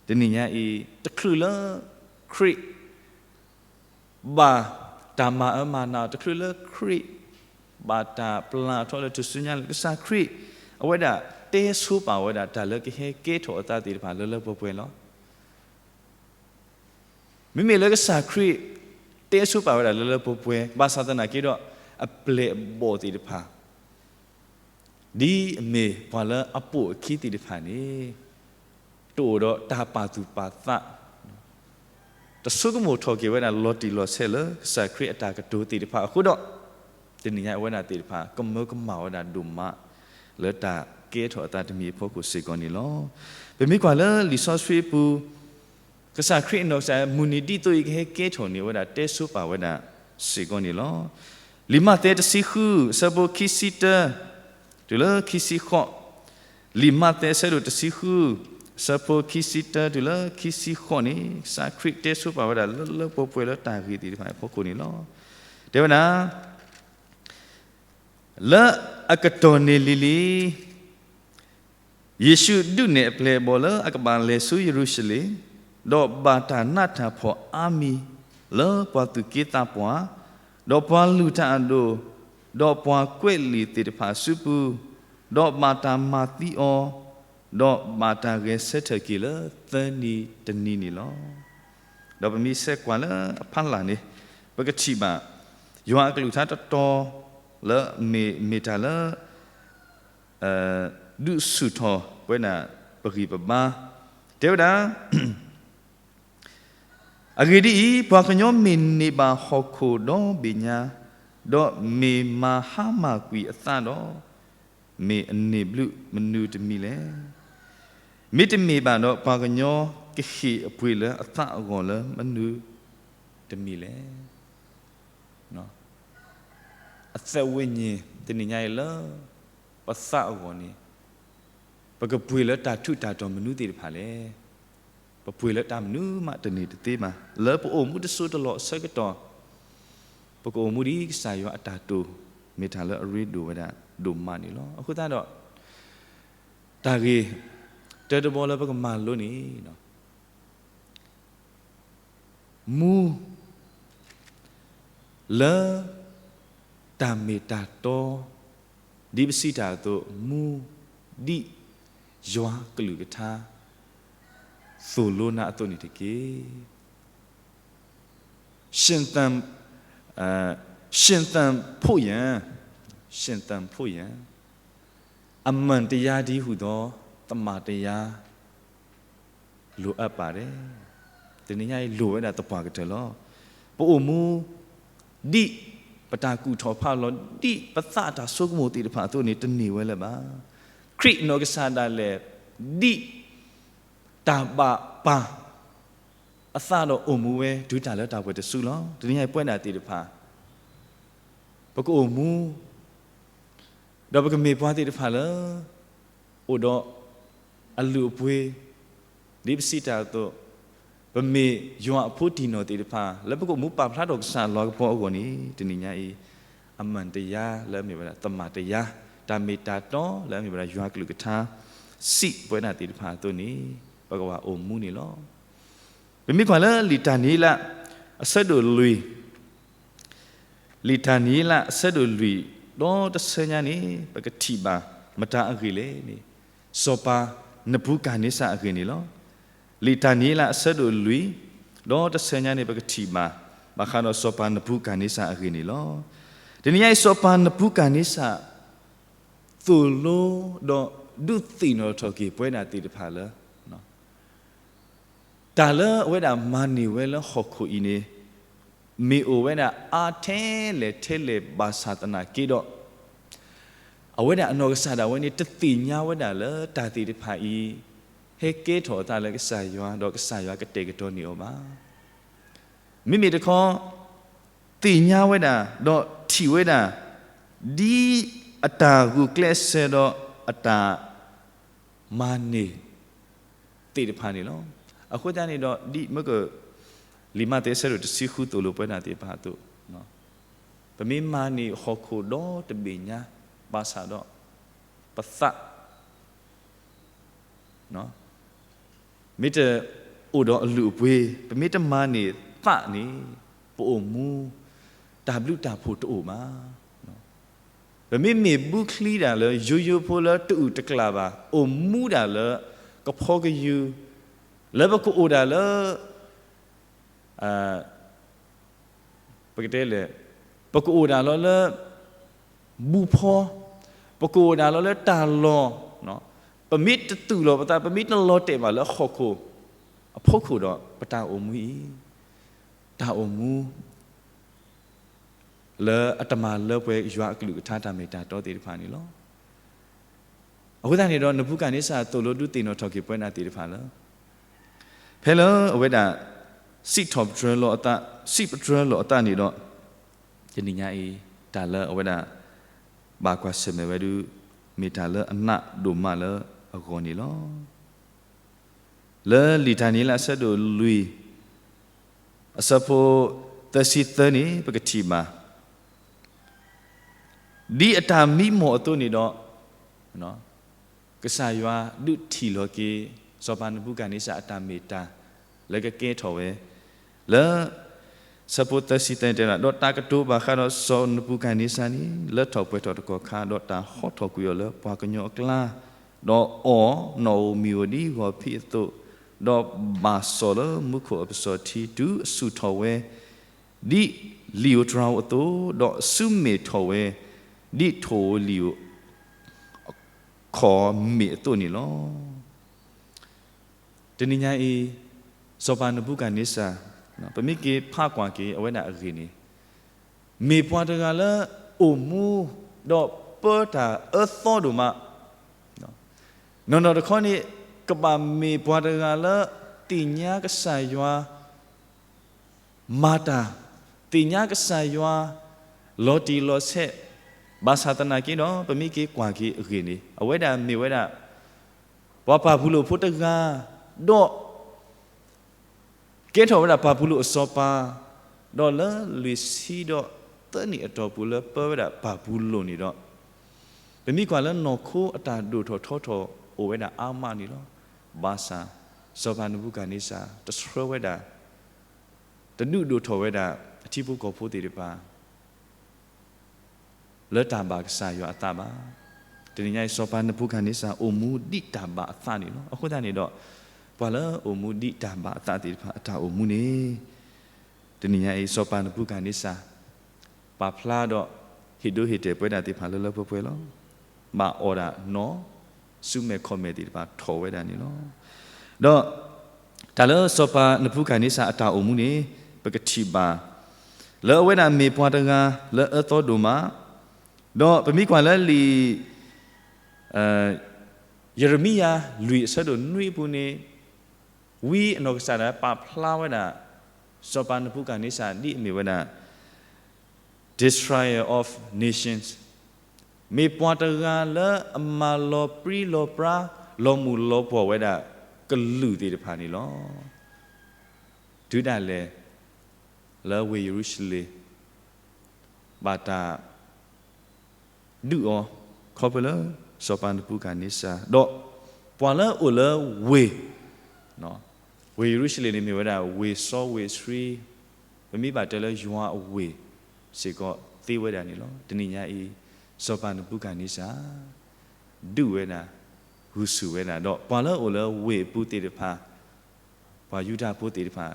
တနံၤညါအံၤ တချုးလၢခရံာ် ဘၣ်တၢ်မၤအၢမၤနးအီၤ တချုးလၢခရံာ် ဘၣ်တၢ်ပျၢ်ထီၣ်လၢထူၣ်စုညါလၢ ကစၢ်ခရံာ် အဝဲဒၣ်တဲဆိပာ်ဝဲဒၣ်တၢ်လၢကဟဲကဲထီၣ်အသးသ့ၣ်တဖၣ်လၢလၢပှဲၤပှဲၤလီၤ. မ့မ့ၢ်လၢကစၢ်ခရံာ် တဲဆိပာ်ဝဲဒၣ်လၢလၢပှဲၤပှဲၤ ဘၣ်ဆၣ်သနာ်က့ဒီး အပျဲၢ်အဘီၣ်သ့ၣ်တဖၣ် ဒ်အမ့ၢ်ပှၤလၢအပိာ်အခံသ့ၣ်တဖၣ်န့ၣ် တအိၣ်ဒီးတၢ်ပာ်သူၣ်ပာ်သး တဆိကမိၣ်ထီၣ်က့ၤဝဲဒၣ်လီၤတံၢ်လီၤဆဲးလၢကစၢ်ခရံာ်အတၢ်ကတိၤသ့ၣ်တဖၣ်အဃိဒီး, တနံၤညါအဝဲဒၣ်သ့ၣ်တဖၣ် ကမၢကမၣ်ဝဲဒၣ်ဒိၣ်မး လၢတၢ်ကဲထီၣ်အသးတမံၤအဖီခိၣ်စ့ၢ်ကီးန့ၣ်လီၤ. ပမ့ၢ်ကွၢ်လၢလံာ်စီဆှံအပူၤ ကစၢ်ခရံာ်အနီၢ်ကစၢ် မုၢ်နံၤဒ်သိးအံၤကဟဲကဲထီၣ်န့ၢ်ဝဲဒၣ် တဲဆိပာ်ဝဲဒၣ်စ့ၢ်ကီးန့ၣ်လီၤ. လံာ်မးသဲတဆံဃု အဆၢဖိခံဆံတၢ တုၤလၢခံဆံဃိး, လံာ်မးသဲအဆၢဒိၣ်တဆံဃု အဆၢဖိခံဆံတၢတုၤလၢခံဆံဃိးန့ၣ် ကစၢ်ခရံာ်တဲဆိပာ်ဝဲဒၣ်လၢလၢပှဲၤပှဲၤလၢတၢ်ဂ့ၢ်သ့ၣ်တဖၣ်အဖီခိၣ်န့ၣ်လီၤ. တဲဝဲဒၣ် လၢအကတီၢ်န့ၣ်လံၤလံၤ ယ့ၣ်ၡူးဒုးနဲၣ်အပျဲၢ်အဘီၣ်လၢအကဘၣ်လဲၤဆူယရူၤၡလ့ၣ်, ဒီးဘၣ်တၢ်နးတၢ်ဖှီၣ်အါမံၤလၢပှၤသူၣ်က့သးပှၢ်, ဒီးပှၤလုၢ်တၢ်အဒိၣ်, ဒီးပှၤကွဲးလံာ်သ့ၣ်တဖၣ်အစုပူၤ, ဒီးဘၣ်တၢ်မၤသံအီၤ, ဒီးဘၣ်တၢ်ဂဲၤဆၢထၢၣ်က့ၤလၢသၢနံၤတနံၤန့ၣ်လီၤ. ဒီးပမ့ၢ်ဆဲးကွၢ်လၢအဖီလာ်န့ၣ် ပကထံၣ်ဘၣ် ယွၤအကလုၢ်ကထါတတီၤ လၢမ့ၢ်မ့ၢ်တၢ်လၢ ဒုးဆူၣ်ထီၣ်ဝဲဒၣ်ပဂံၢ်ပဘါ, တဲဝဲဒၣ်, အဂ့ၢ်ဒ်အံၤ, ပှၤကညီမ့ၢ်န့ၢ်ဘၣ်ဟီၣ်ခိၣ်ဒီဘ့ၣ်ညါ, ဒီးမ့ၢ်မၤဟါမၢ်ကွံာ်အသးဒီး, မ့ၢ်အန့ၢ်ဘျုးမနုၤတမံၤလဲၣ်. မ့တမ့ၢ်ဘၣ်ဒီး ပှၤကညီကဟ့ၣ်အပှ့ၤလၢအသးအဂီၢ်လၢမနုၤတမံၤလဲၣ်. အသက်ဝိညာဉ် တနံၤညါအံၤလၢ ပသးအဂီၢ်န့ၣ် ပကပှ့ၤလၢတၢ်ထူးတၢ်တီၤမနုၤသ့ၣ်တဖၣ်လဲၣ်. ပပှ့ၤလၢတၢ်မနုၤမးတန့ၢ်တသ့ဘၣ်. လၢပအိၣ်မူတစိၢ်တလီၢ်အဆၢကတီၢ် ပကအိၣ်မူဒ်ကစၢ်ယွၤအတၢ်တိာ် မ့ၢ်တၢ်လၢအရ့ဒိၣ်ဝဲဒၣ်ဒိၣ်မးန့ၣ်လီၤ. အဃိသတးဒီး တၢ်ဂ့ၢ်တၢတဘီလၢပကမၤလိန့ၣ် မူ လၢ တၢ်မ့ၢ်တၢ်တီ ဒ်ပစံးတၢ်အသိး မူ ဒ် ယွၤကလုၢ်ကထါ သိၣ်လိနၤအသိးန့ၣ်တက့ၢ်. ရှင်သန် ရှင်သန်ဖို့ရန် ရှင်သန်ဖို့ရန် အမှန်တရားတည်းဟူသော သမ္မာတရား လိုအပ်ပါတယ်. တနံၤညါအံၤ လိၣ်ဝဲဒၣ်သပှၢ်ကတၢၢ်လီၤ. ပအိၣ်မူ ဒ် ပတၢ်ကူၣ်ထီၣ်ဖးလီၤ ဒ်ပသးအတၢ်ဆိကမိၣ်သ့ၣ်တဖၣ်အသိးန့ၣ် တန့ၢ်ဝဲလၢၤဘၣ်. ခရံာ်နီၢ်ကစၢ်ဒၣ်လဲာ် ဒ်တၢ်ဘၣ်ပၢ်အသးဒီးအိၣ်မူဝဲ တုၤတၢ်လၢတၢ်ပှဲၤတစုလီၤ. တနံၤညါအံၤပဝဲဒၣ်သ့ၣ်တဖၣ် ပကအိၣ်မူ ဒီးပကမ့ၢ်ပှၤသ့ၣ်တဖၣ်လၢ အိၣ်ဒီးအလုၢ်အပှ့ၤ ဒ်ပစံးတၢ်အသိး, ပမ့ၢ်ယွၤအဖိတံၢ်နီၢ်သ့ၣ်တဖၣ် လၢပကအိၣ်မူပာ်ဖျါထီၣ်ကစၢ်ယွၤအလၤကပီၤအဂီၢ်န့ၣ် တနံၤညါအံၤ အမှန်တရားလၢအမ့ၢ်ဝဲဒၣ် သမ္မာတရား, တၢ်မ့ၢ်တၢ်တီလၢအမ့ၢ်ဝဲဒၣ်ယွၤကလုၢ်ကထါ စံးပဝဲဒၣ်သ့ၣ်တဖၣ်အသိးန့ၣ် ပကဘၣ်အိၣ်မူန့ၣ်လီၤ. ပမ့ၢ်ကွၢ်လၢလံာ်တၢ်နံၤလၢ အဆၢဒိၣ်လွံၢ် လံာ်တၢ်နံၤလၢအဆၢဒိၣ်လွံၢ် ဒီးတဆၢညါန့ၣ် ပကထံၣ်ဘၣ် မတၤအဂ့ၢ်လဲၣ်န့ၣ်, စီၤပၤနဘူကၤန့စၢ်အဂ့ၢ်န့ၣ်လီၤ. လံာ်တၢ်နံၤလၢအဆၢဒိၣ်လွံၢ် ဒီးတဆၢညါန့ၣ် ပကထံၣ်ဘၣ် ဘၣ်ဃးဒီးစီၤပၤနဘူကၤန့စၢ်အဂ့ၢ်န့ၣ်လီၤ. တနံၤညါအံၤ စီၤပၤနဘူကၤန့စၢ် သိၣ်လိဒီးဒုးသ့ၣ်နီၣ်ထီၣ်က့ၤပဝဲဒၣ်သ့ၣ်တဖၣ်လၢ တၢ်လၢအဝဲဒၣ်မၤန့ၢ်ဝဲလၢဟီၣ်ခိၣ်အံၤန့ၣ် မ့ၢ်အိၣ်ဝဲဒၣ်အါထဲလဲၣ်ထဲလဲၣ်ဘၣ်ဆၣ်သနာ်က့ဒီး အဝဲဒၣ်အနီၢ်ကစၢ်ဒၣ်ဝဲန့ၣ် တသ့ၣ်ညါဝဲဒၣ်လၢတၢ်သ့ၣ်တဖၣ်အံၤ ဟဲကဲထီၣ်အသးလၢကစၢ်ယွၤ ဒီးကစၢ်ယွၤကတဲာ်ကတီၤန့ၢ်အီၤဘၣ်. မ့မ့ၢ်တခီ သ့ၣ်ညါဝဲဒၣ် ဒီးထံၣ်ဝဲဒၣ် ဒ်အတၢ်ဂုာ်ကျဲးစၢးဒီးအတၢ် မၤန့ၢ်သ့ၣ်တဖၣ်န့ၣ်လီၤ. အဃိသတးန့ၣ်ဒီး ဒ်မ့ၢ်က လံာ်မးသဲအဆၢဒိၣ်တဆံဃုသိၣ်လိပဝဲဒၣ်သ့ၣ်တဖၣ်အသိး, ပမ့ၢ်မၤန့ၢ်ဟီၣ်ခိၣ်ဒီတဘ့ၣ်ညါ ဘၣ်ဆၣ်ဒီး ပသး မ့ၢ်တအိၣ်ဒီးအလုၢ်အပှ့ၤ, ပမ့ၢ်တမၤန့ၢ်သးန့ၣ် ပအိၣ်မူ တၢ်ဘျုးတၢ်ဖှိၣ်တအိၣ်ဘၣ်. ပမ့မ့ၢ်ဘူးချံတၢ်လၢယိယိဖိလၢတအုၣ်တကျၢ်ဘၣ်, အိၣ်မူဒၣ်လၢကဖီကယုၢ်, လၢပကအိၣ်ဒၣ်လၢ ပကတဲလဲၣ်, ပကအိၣ်ဒၣ်လီၤလၢ ဘူဖီ, ပကအိၣ်ဒၣ်လီၤလၢတၢ်လီၢ်, ပမ့ၢ်တတူၢ်လိာ်ပသး, ပမ့ၢ်တလီၤတဲာ်ဘၣ်လၢဟီၣ်ခိၣ်အဖီခိၣ်ဒီး ပတၢ်အိၣ်မူအံၤ တၢ်အိၣ်မူ လၢအတမၤလၢပှဲၤယွၤအကလုၢ်ကထါတၢ်မ့ၢ်တၢ်တီသ့ၣ်တဖၣ်န့ၣ်လီၤ. အဃိသတးန့ၣ်ဒီး နဘူကၤန့စၢ်သိၣ်လိဒုးသ့ၣ်နီၣ်ထီၣ်က့ၤပဝဲဒၣ်သ့ၣ်တဖၣ်လၢ ဖဲလၢအဝဲဒၣ် စံးထီၣ်ပတြၢၤလီၤအသး, စံးပတြၢၤလီၤအသးန့ၣ်ဒီး တနံၤညါအံၤ တၢ်လၢအဝဲဒၣ် ဘၣ်ကွၢ်ဆၢၣ်မဲာ်ဝဲဒၣ် မ့ၢ်တၢ်လၢအနးဒိၣ်မးလၢအဂီၢ်န့ၣ်လီၤ. လၢလံာ်တၢ်နံၤလၢအဆၢဒိၣ်လွံၢ် အဆၢဖိသၢဆံသၢန့ၣ် ပကထံၣ်ဘၣ် ဒ်အတၢ်မံမီၢ်အသိးန့ၣ်ဒီး ကစၢ်ယွၤဒုးထံၣ်လီၤက့ၤ စီၤပၤနဘူကၤန့စၢ်အတၢ်မ့ၢ်တၢ် လၢကကဲထီၣ်ဝဲ လၢ ဆၢဖိသၢဆံသၢန့ၣ်တဲဝဲဒၣ်, ဒီးတၢ်ကတိၤဘၣ်ဃးဒီးစီၤနဘူကၤန့စၢ်န့ၣ် လၢထီၣ်ပှဲၤထီၣ်တကီၢ်ခါ, ဒီးတၢ်ဟီထီၣ်ကွံာ်အီၤလၢပှၤကညီအကျါ, ဒီးအီၣ်နီၣ်ဧိၤမံၤဧိၤဒ်ဂီၤဖံးအသိး, ဒီးဘၣ်စီၣ်လၢမူခိၣ်အပစီၤထံ တုၤအဆူၣ်ထီၣ်ဝဲ ဒ်လံာ်ဧိၤတြၤဧိၤအသိး, ဒီးအစုမ့ၢ်ထီၣ်ဝဲ ဒ်ထိၣ်ဧိၤလံာ်ဧိၤ ခီၣ်မ့ၣ်အသိးန့ၣ်လီၤ. တနံၤညါအံၤ စီၤပၤနဘူကၤန့စၢ် ပမ့ၢ်က့ၤဖးကွၢ်က့ၤအဝဲဒၣ်အဂ့ၢ်န့ၣ် မ့ၢ်ပှၤတဂၤလၢအိၣ်မူ ဒီးပၢတၢ်အၢသီဒိၣ်မး, နီၢ်နီၢ်တခီန့ၣ် ကဘၣ်မ့ၢ်ပှၤတဂၤလၢ သ့ၣ်ညါကစၢ်ယွၤ မၤတၢ်, သ့ၣ်ညါကစၢ်ယွၤ လီၤတံၢ်လီၤဆဲး, ဘၣ်ဆၣ်သနာ်က့ဒီး ပမ့ၢ်က့ၤကွၢ်က့ၤအဂ့ၢ်န့ၣ် အဝဲဒၣ်မ့ၢ်ဝဲဒၣ် ပှၤပၢ်ပူၤလိာ်ဖိတဂၤ, ဒီး ကဲထီၣ်ဝဲဒၣ်ပၢ်ပူၤလိာ်အစီၤပၤ, ဒီးလၢလွံၢ်ဆံဒီးသၢနံၣ်အတီၢ်ပူၤလၢပၢဝဲဒၣ်ပၢ်ပူၤလိာ်န့ၣ်ဒီး, ပမ့ၢ်ကွၢ်လၢနီၢ်ခိအတၢ်ဒိၣ်ထီၣ်ထီထီၣ်အိၣ်ဝဲဒၣ်အါမးန့ၣ်လီၤ. ဘၣ်ဆၣ် စီၤပၤနဘူကၤန့စၢ် တဆှၢဝဲဒၣ် တဒုးဒိၣ်ထီၣ်ဝဲဒၣ် အထံဖိကီၢ်ဖိသ့ၣ်တဖၣ် လၢတၢ်ဘၣ်ကစၢ်ယွၤအသးဘၣ်. တနံၤညါအံၤ စီၤပၤနဘူကၤန့စၢ် အိၣ်မူဒ်တၢ်ဘၣ်အသးန့ၣ်လီၤ. အဃိသတးန့ၣ်ဒီး ပှၤလၢအိၣ်မူဒ်တၢ်ဘၣ်အသးသ့ၣ်တဖၣ်အတၢ်အိၣ်မူန့ၣ် တနံၤညါအံၤ စီၤပၤနဘူကၤန့စၢ် ပာ်ဖျါဒီး ဟ့ၣ်ဒိဟ့ၣ်တဲာ်ပဝဲဒၣ်သ့ၣ်တဖၣ်လၢလၢပှဲၤပှဲၤလီၤ. ဘၣ်အီၣ်ဒၣ်နီၢ်, စုမဲာ်ခီၣ်မဲာ်သ့ၣ်တဖၣ်ထီၣ်ဝဲဒၣ်န့ၣ်လီၤ. ဒီး တၢ်လၢစီၤပၤနဘူကၤန့စၢ်အတၢ်အိၣ်မူန့ၣ် ပကထံၣ်ဘၣ် လၢအဝဲဒၣ်မ့ၢ်ပှၤတဂၤလၢအၢသီဒိၣ်မး, ဒီးပမ့ၢ်ကွၢ်လၢလံာ် ယရမံယၤ လွံၢ်အဆၢဒိၣ်နွံအပူၤန့ၣ်, ဝံအနီၢ်ကစၢ်ဒၣ်ပာ်ဖျါဝဲဒၣ် စီၤပၤနဘူၤခၣ်န့စၢ်ဒ်အမ့ၢ်ဝဲဒၣ် destroyer of nations, မ့ၢ်ပှၤတဂၤလၢအမၤလီၤပြံလီၤပြါ လီၤမုၢ်လီၤပှီၢ်ဝဲဒၣ်ကလုာ်သ့ၣ်တဖၣ်န့ၣ်လီၤ. တုၤဒၣ်လဲာ် လၢဝ့ၢ်ယရူၤၡလ့ၣ် ဘၣ်တၢ် ဒုးအီၤ ခီဖျိလၢ စီၤပၤနဘူၤခၣ်န့စၢ်, ဒီးပှၤလၢအအိၣ်လၢဝ့ၢ်, ဝ့ၢ်ယရူၤၡလ့ၣ်န့ၣ်မ့ၢ်ဝဲဒၣ် ဝ့ၢ်စီဝ့ၢ်ဆှံ, ပမ့ၢ်ဘၣ်တဲလၢယွၤအဝ့ၢ်စ့ၢ်ကီးသ့ဝဲဒၣ်န့ၣ်လီၤ. တနံၤညါအံၤ စီၤပၤနဘူၤခၣ်န့စၢ် ဒုးဝဲဒၣ်, ဂုာ်ဆူၣ်ဝဲဒၣ်, ဒီးပှၤလၢအအိၣ်လၢဝ့ၢ်အပူၤသ့ၣ်တဖၣ် ပှၤယူဒၤဖိသ့ၣ်တဖၣ်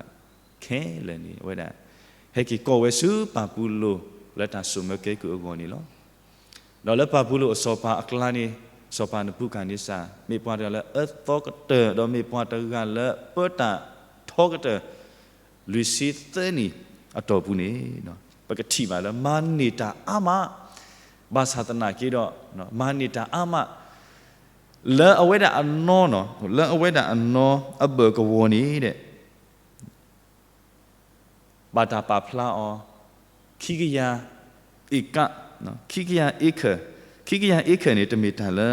ခဲလၢာ်န့ၣ် အဝဲဒၣ် ဟဲက့ၤကိးဝဲဆူပၢ်ပူၤလိာ်လၢတၢ်ဆိၣ်မၢကဲကုၢ်အဂီၢ်န့ၣ်လီၤ. ဒီးလၢပၢ်ပူၤလိာ်အစီၤပၤအကျါန့ၣ် စီၤပၤနဘူၤခၣ်န့စၢ် မ့ၢ်ပှၤတဂၤလၢအၢသီကတၢၢ် ဒီးမ့ၢ်ပှၤတဂၤလၢပၢတၢ်ထီကတၢၢ် လွံၢ်ဆံသၢနံၣ်အတီၢ်ပူၤန့ၣ် ပကထံၣ်ဘၣ်လၢမၤန့ၢ်တၢ်အါမး, ဘၣ်ဆၣ်သနာ်က့ဒီး မၤန့ၢ်တၢ်အါမး လၢအဝဲဒၣ်အနီၢ်, လၢအဝဲဒၣ်အနီၢ်အဘၢၣ်ကဝီၤန့ၣ်ဒီး ဘၣ်တၢ်ပာ်ဖျါအီၤ ခံကယၤအ့ကၣ်, ခံကယၤအ့ခၢၣ်, ခံကယၤအ့ခၢၣ်န့ၣ် တမ့ၢ်တၢ်လၢ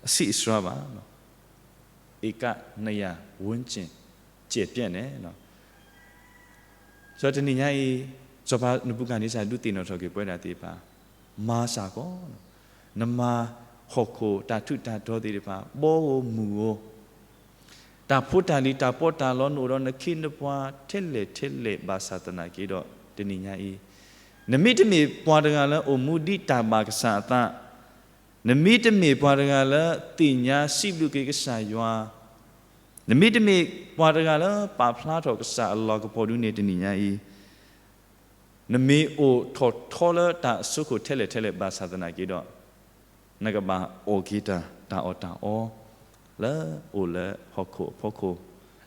အဆံးအစှၤဘၣ်, ဧက နှစ်ရာ ဝန်းကျင် ကျယ်ပြန့်န့ၣ် စီၤတနံၤညါအံၤ စီၤပၤနဘူၤခၣ်န့စၢ် ဒုးသ့ၣ်နီၣ်ထီၣ်က့ၤပဝဲဒၣ်သ့ၣ်တဖၣ် မၤစၢ်ကီး, နမၤဟီၣ်ခိၣ်တၢ်ထူးတၢ်တီၤသ့ၣ်တဖၣ် ဘီဧိၤမုၢ်ဧိၤ, တၢ်ဖိတၢ်လံၤတၢ်ပီးတၢ်လီ နအိၣ်ဒီးနခ့နပှၤထဲလဲၣ်ထဲလဲၣ်ဘၣ်ဆၣ်သနာ်က့ဒီး တနံၤညါအံၤ နမ့တမ့ၢ်ပှၤတဂၤလၢအိၣ်မူဒ်တၢ်ဘၣ်ကစၢ်အသး, နမ့တမ့ၢ်ပှၤတဂၤလၢသ့ၣ်ညါစံးဘျုးက့ၤကစၢ်ယွၤ, နမ့တမ့ၢ်ပှၤတဂၤလၢပာ်ဖျါထီၣ်ကစၢ်အလၤကပီၤဒုန့ၣ် တနံၤညါအံၤ နမ့ၢ်အိၣ်ထီၣ်ထီလၢတၢ်အစိခိၣ်ထဲလဲၣ်ထဲလဲၣ်ဘၣ်ဆၣ်သနာ်က့ဒီး နကဘၣ်အီၣ်က့ၤတၢ် တၢ်အီၣ်တၢ်အီ လၢအိၣ်လၢဟီၣ်ခိၣ်အဖီခိၣ်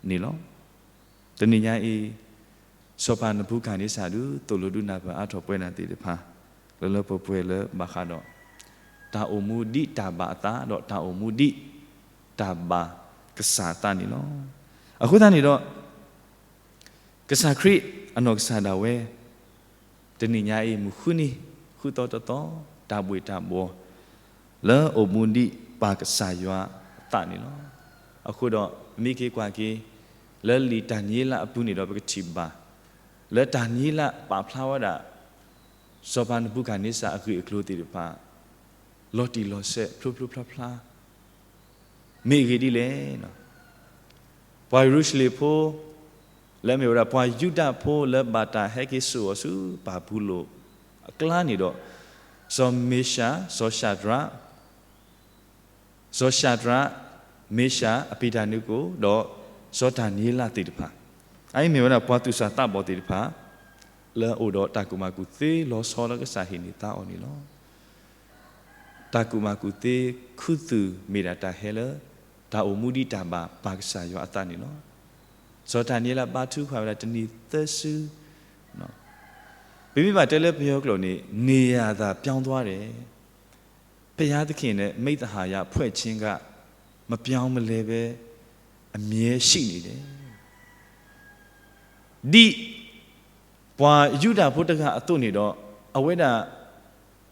န့ၣ်လီၤ. တနံၤညါအံၤ စီၤပၤနဘူၤခၣ်န့စၢ်ဒုး သိၣ်လိဒုးနၢ်ပၢၢ်အါထီၣ်ပဝဲဒၣ်သ့ၣ်တဖၣ် လၢလၢပှဲၤပှဲၤလၢဘၣ်ဃးဒီး တၢ်အိၣ်မူဒ်တၢ်ဘၣ်အသး ဒီးတၢ်အိၣ်မူဒ်တၢ်ဘၣ်ကစၢ်အသးန့ၣ်လီၤ. အဃိသတးန့ၣ်ဒီး ကစၢ်ခရံာ်အနီၢ်ကစၢ်ဒၣ်ဝဲ တနံၤညါအံၤ မုၢ်ဃုနံၤ ဃုသီတသီ တၢ်ဘှ့ၣ်တၢ်ဘှီၣ် လၢအိၣ်မူဒ်ပၢ်ကစၢ်ယွၤအသးန့ၣ်လီၤ. အဃိဒီး ပမ့ၢ်က့ၤကွၢ်က့ၤ လၢလံာ်တၢ်နံၤလၢအပူၤန့ၣ်ဒီး ပကထံၣ်ဘၣ် လၢတၢ်နံၤလၢပာ်ဖျါဝဲဒၣ် စီၤပၤနဘူၤခၣ်န့စၢ်အဂ့ၢ်အကျိၤသ့ၣ်တဖၣ် လီၤတံၢ်လီၤဆဲး ဖျိဖျိဖျါဖျါ မ့ၢ်အဂ့ၢ်ဒ်လဲၣ် ပှၤယရူၤၡလ့ၣ်ဖိ လၢအမ့ၢ်ဝဲဒၣ် ပှၤယူဒၤဖိလၢဘၣ်တၢ်ဟဲက့ၤစိာ်အီၤဆူပၢ်ပူၤလိာ်အကျါန့ၣ်ဒီး စီၤမ့ၡး, စီၤၡးဒြး, စီၤၡးဒြး, မ့ၡး, အဘ့းနကိၤ ဒီးစီၤဒၤနံးယ့လးသ့ၣ်တဖၣ်, အအံၤမ့ၢ်ဝဲဒၣ်ပှၤသူၣ်စၢ်သးဘီၣ်သ့ၣ်တဖၣ် လၢအအိၣ်ဒီးတၢ်ကူၣ်ဘၣ်ကူၣ်သ့လီၤဆီလၢကစၢ်ဟ့ၣ်န့ၢ်သါအီၤန့ၣ်လီၤ. တၢ်ကူၣ်ဘၣ်ကူၣ်သ့ခူသူၣ်မ့ၢ်ဒၣ်တၢ်ဟဲလၢ တၢ်အိၣ်မူဒ်တၢ်ဘၣ်ပၢ်ကစၢ်ယွၤအသးန့ၣ်လီၤ. စီၤဒၤနံးယ့လးဘါထုကဖၣ်ဝဲဒၣ်တနံၤသၢစု, ပမ့ၢ်ဘၣ်တဲလၢပယီၤကျိာ်န့ၣ် နေရာသာပြောင်းသွားတယ်, ဘုရားသခင်နဲ့မိဿဟာယဖွဲ့ခြင်းက မပြောင်းမလဲပဲ အမြဲရှိနေတယ်. ဒ်ပှၤယူဒၤဖိတဂၤအသိးန့ၣ်ဒီး အဝဲဒၣ်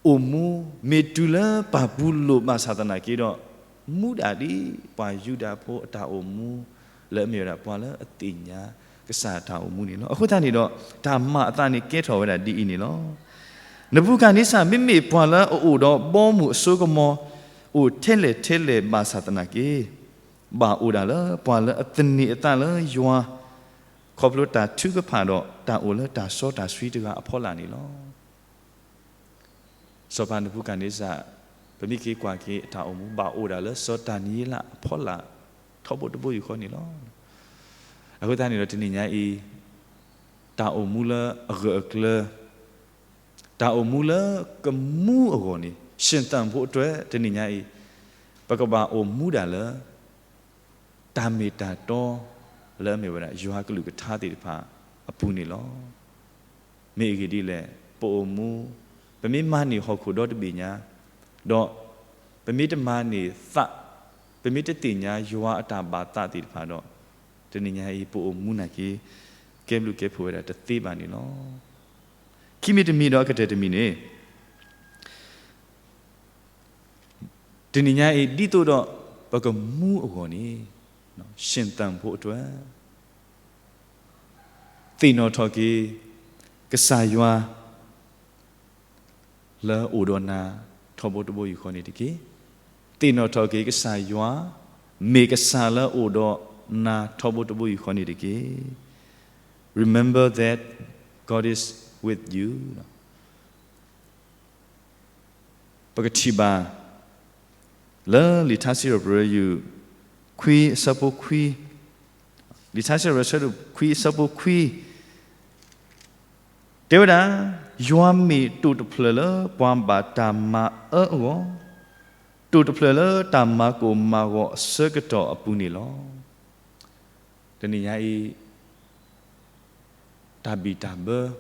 အိၣ်မူ မ့ၢ်တုၤလၢပၢ်ပူၤလိာ်ဘၣ်ဆၣ်သနာ်က့ဒီး မူဒၣ်ဒ်ပှၤယူဒၤဖိအတၢ်အိၣ်မူ လၢအမ့ၢ်ဝဲဒၣ်ပှၤလၢအသ့ၣ်ညါကစၢ်တၢ်အိၣ်မူန့ၣ်လီၤ. အဃိသတးန့ၣ်ဒီး တၢ်မၤအသးန့ၣ်ကဲထီၣ်ဝဲဒၣ်ဒ်အံၤန့ၣ်လီၤ. နဘူၤခၣ်န့စၢ် မ့မ့ၢ်ပှၤလၢအအိၣ်ဒီးဘီမုၢ်အစိကမီၤ အိၣ်ထဲလဲၣ်ထဲလဲၣ်ဘၣ်ဆၣ်သနာ်က့ ဘၣ်အိၣ်ဒၣ်လၢပှၤလၢအသန့ၤအသးလၢယွၤ ခီဖျိတၢ်ထုကဖၣ်ဒီးတၢ်အိၣ်လၢတၢ်စီတၢ်ဆှံတဂၤအဖီလာ်န့ၣ်လီၤ. စီၤပၤနဘူၤခၣ်န့စၢ် ပမ့ၢ်က့ၤကွၢ်က့ၤအတၢ်အိၣ်မူ ဘၣ်အိၣ်ဒၣ်လၢစီၤဒၤနံးယ့လးအဖီလာ် ထီဘိတဘိယူၢ်ဃီန့ၣ်လီၤ. အဃိသတးန့ၣ်ဒီးတနံၤညါအံၤ တၢ်အိၣ်မူလၢအဂၢၢ်အကျၢၤ တၢ်အိၣ်မူလၢကမူအဂီၢ်န့ၣ် ရှင်သန်ဖို့အတွက် တနံၤညါအံၤ ပကဘၣ်အိၣ်မူဒၣ်လၢ တၢ်မ့ၢ်တၢ်တီ လၢအမ့ၢ်ဝဲဒၣ်ယွၤကလုၢ်ကထါသ့ၣ်တဖၣ်အပူၤန့ၣ်လီၤ. မ့ၢ်အဂ့ၢ်ဒ်လဲၣ်, ပအိၣ်မူ, ပမ့ၢ်မၤန့ၢ်ဟီၣ်ခိၣ်ဒီတဘ့ၣ်ညါ, ဒီးပမ့ၢ်တမၤန့ၢ်သး, ပမ့ၢ်တသ့ၣ်ညါယွၤအတၢ်ဘၣ်သးသ့ၣ်တဖၣ်ဒီး, တနံၤညါအံၤ ပအိၣ်မူနာ်က့ ကဲဘျုးကဲဖှိၣ်ဝဲဒၣ်တသ့ဘၣ်န့ၣ်လီၤ. ခံမံၤတမံၤဒီးအကတၢၢ်တမံၤန့ၣ် တနံၤညါအံၤ ဒ်သိးဒီးပကမူအဂီၢ်န့ၣ်, ရှင်သန်ဖို့အတွက် သ့ၣ်နီၣ်ထီၣ်က့ၤ ကစၢ်ယွၤ လၢအိၣ်ဒီးနၤထီဘိတဘိယူၢ်ဃီန့ၣ်တက့ၢ်. သ့ၣ်နီၣ်ထီၣ်က့ၤကစၢ်ယွၤ မ့ၢ်ကစၢ်လၢအိၣ်ဒီးနၤထီဘိတဘိယူၢ်ဃီန့ၣ်တက့ၢ်. Remember that God is with you. ပကထံၣ်ဘၣ် လၢလံာ်ထါစံးပတြၢၤ ယူၢ်ခွံအဆၢဖိခွံ, လံာ်ထါစံးပတြၢၤ ဆၢဒိၣ်ခွံအဆၢဖိခွံ တဲဝဲဒၣ်, ယွၤမ့ၢ်တိာ်တဖျၢၣ်လၢပှၤဘၣ်တၢ်မၤအၢအဂီၢ်, တိာ်တဖျၢၣ်လၢတၢ်မၤကိၢ်မၤဂီၤအဆၢကတီၢ်အပူၤန့ၣ်လီၤ. တနံၤညါအံၤ တၢ်ဘံၣ်တၢ်ဘၢ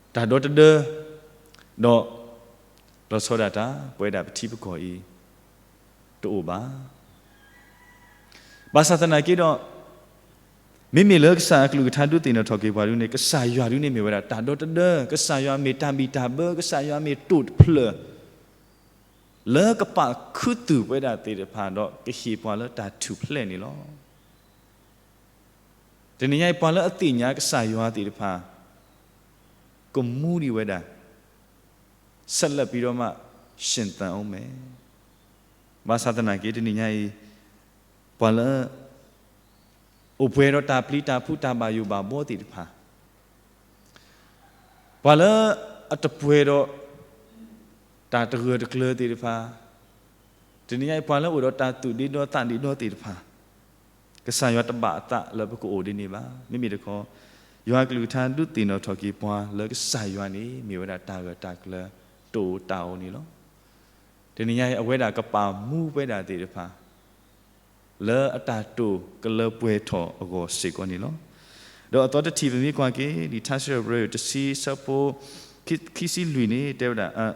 တၢ်ဒီတဒၢ ဒီး လီၤဆီဒၣ်တၢ် ပဝဲဒၣ်ပထံပကီၢ်အံၤ တအိၣ်ဘၣ်. ဘၣ်ဆၣ်သနာ်က့ဒီး မ့မ့ၢ်လၢကစၢ်အကလုၢ်ကထါဒုးသ့ၣ်နီၣ်ထီၣ်က့ၤပှၤဒ်န့ၣ် ကစၢ်ယွၤဒ်န့ၣ်မ့ၢ်ဝဲဒၣ်တၢ်ဒီတဒၢ, ကစၢ်ယွၤမ့ၢ်တၢ်ဘံၣ်တၢ်ဘၢ, ကစၢ်ယွၤမ့ၢ်တိာ်တဖျၢၣ် လၢကပာ်ခူသူၣ်ပဝဲဒၣ်သ့ၣ်တဖၣ်ဒီး ကဟ့ၣ်ပှၤလၢတၢ်ထူၣ်ဖျဲးန့ၣ်လီၤ. တနံၤညါအံၤ ပှၤလၢအသ့ၣ်ညါကစၢ်ယွၤသ့ၣ်တဖၣ် ကမူဒံးဝဲဒၣ် ဆက်လက်ပြီးတော့မှ ရှင်သန်ဦးမယ်. ဘၣ်ဆၣ်သနာ်က့ တနံၤညါအံၤ ပှၤလၢ အိၣ်ပှဲၤဒီးတၢ်ပျံၤတၢ်ဖုးတၢ်ဘၣ်ယိၣ်ဘၣ်ဘှီသ့ၣ်တဖၣ်, ပှၤလၢအတပှဲၤဒီး တၢ်တဂၢၢ်တကျၢၤသ့ၣ်တဖၣ်, တနံၤညါအံၤ ပှၤလၢအိၣ်ဒီးတၢ်သူၣ်ဒ့ဒီသးဒ့ဒီသ့ၣ်တဖၣ်, ကစၢ်ယွၤတဘၣ်အသးလၢပကအိၣ်ဒ်န့ၣ်ဘၣ်. မ့မ့ၢ်တခီ ယွၤကလုၢ်ကထါဒုးသ့ၣ်နီၣ်ထီၣ်က့ၤပှၤလၢကစၢ်ယွၤန့ၣ် မ့ၢ်ဝဲဒၣ်တၢ်ဂၢၢ်တၢ်ကျၢၤတအိၣ်တၢ်အိၣ်န့ၣ်လီၤ. တနံၤညါအံၤ အဝဲဒၣ်ကပာ်မူပဝဲဒၣ်သ့ၣ်တဖၣ် လၢအတၢ်တိာ်ကလၢပှဲၤထီၣ်အဂီၢ်စ့ၢ်ကီးန့ၣ်လီၤ. ဒီးအသီတထံၣ်ပမ့ၢ်ကွၢ်က့ၤ လံာ်ထါစံးပတြၢၤ တဆံဆၢဖိ ခံဆံလွံၢ်န့ၣ် တဲဝဲဒၣ်,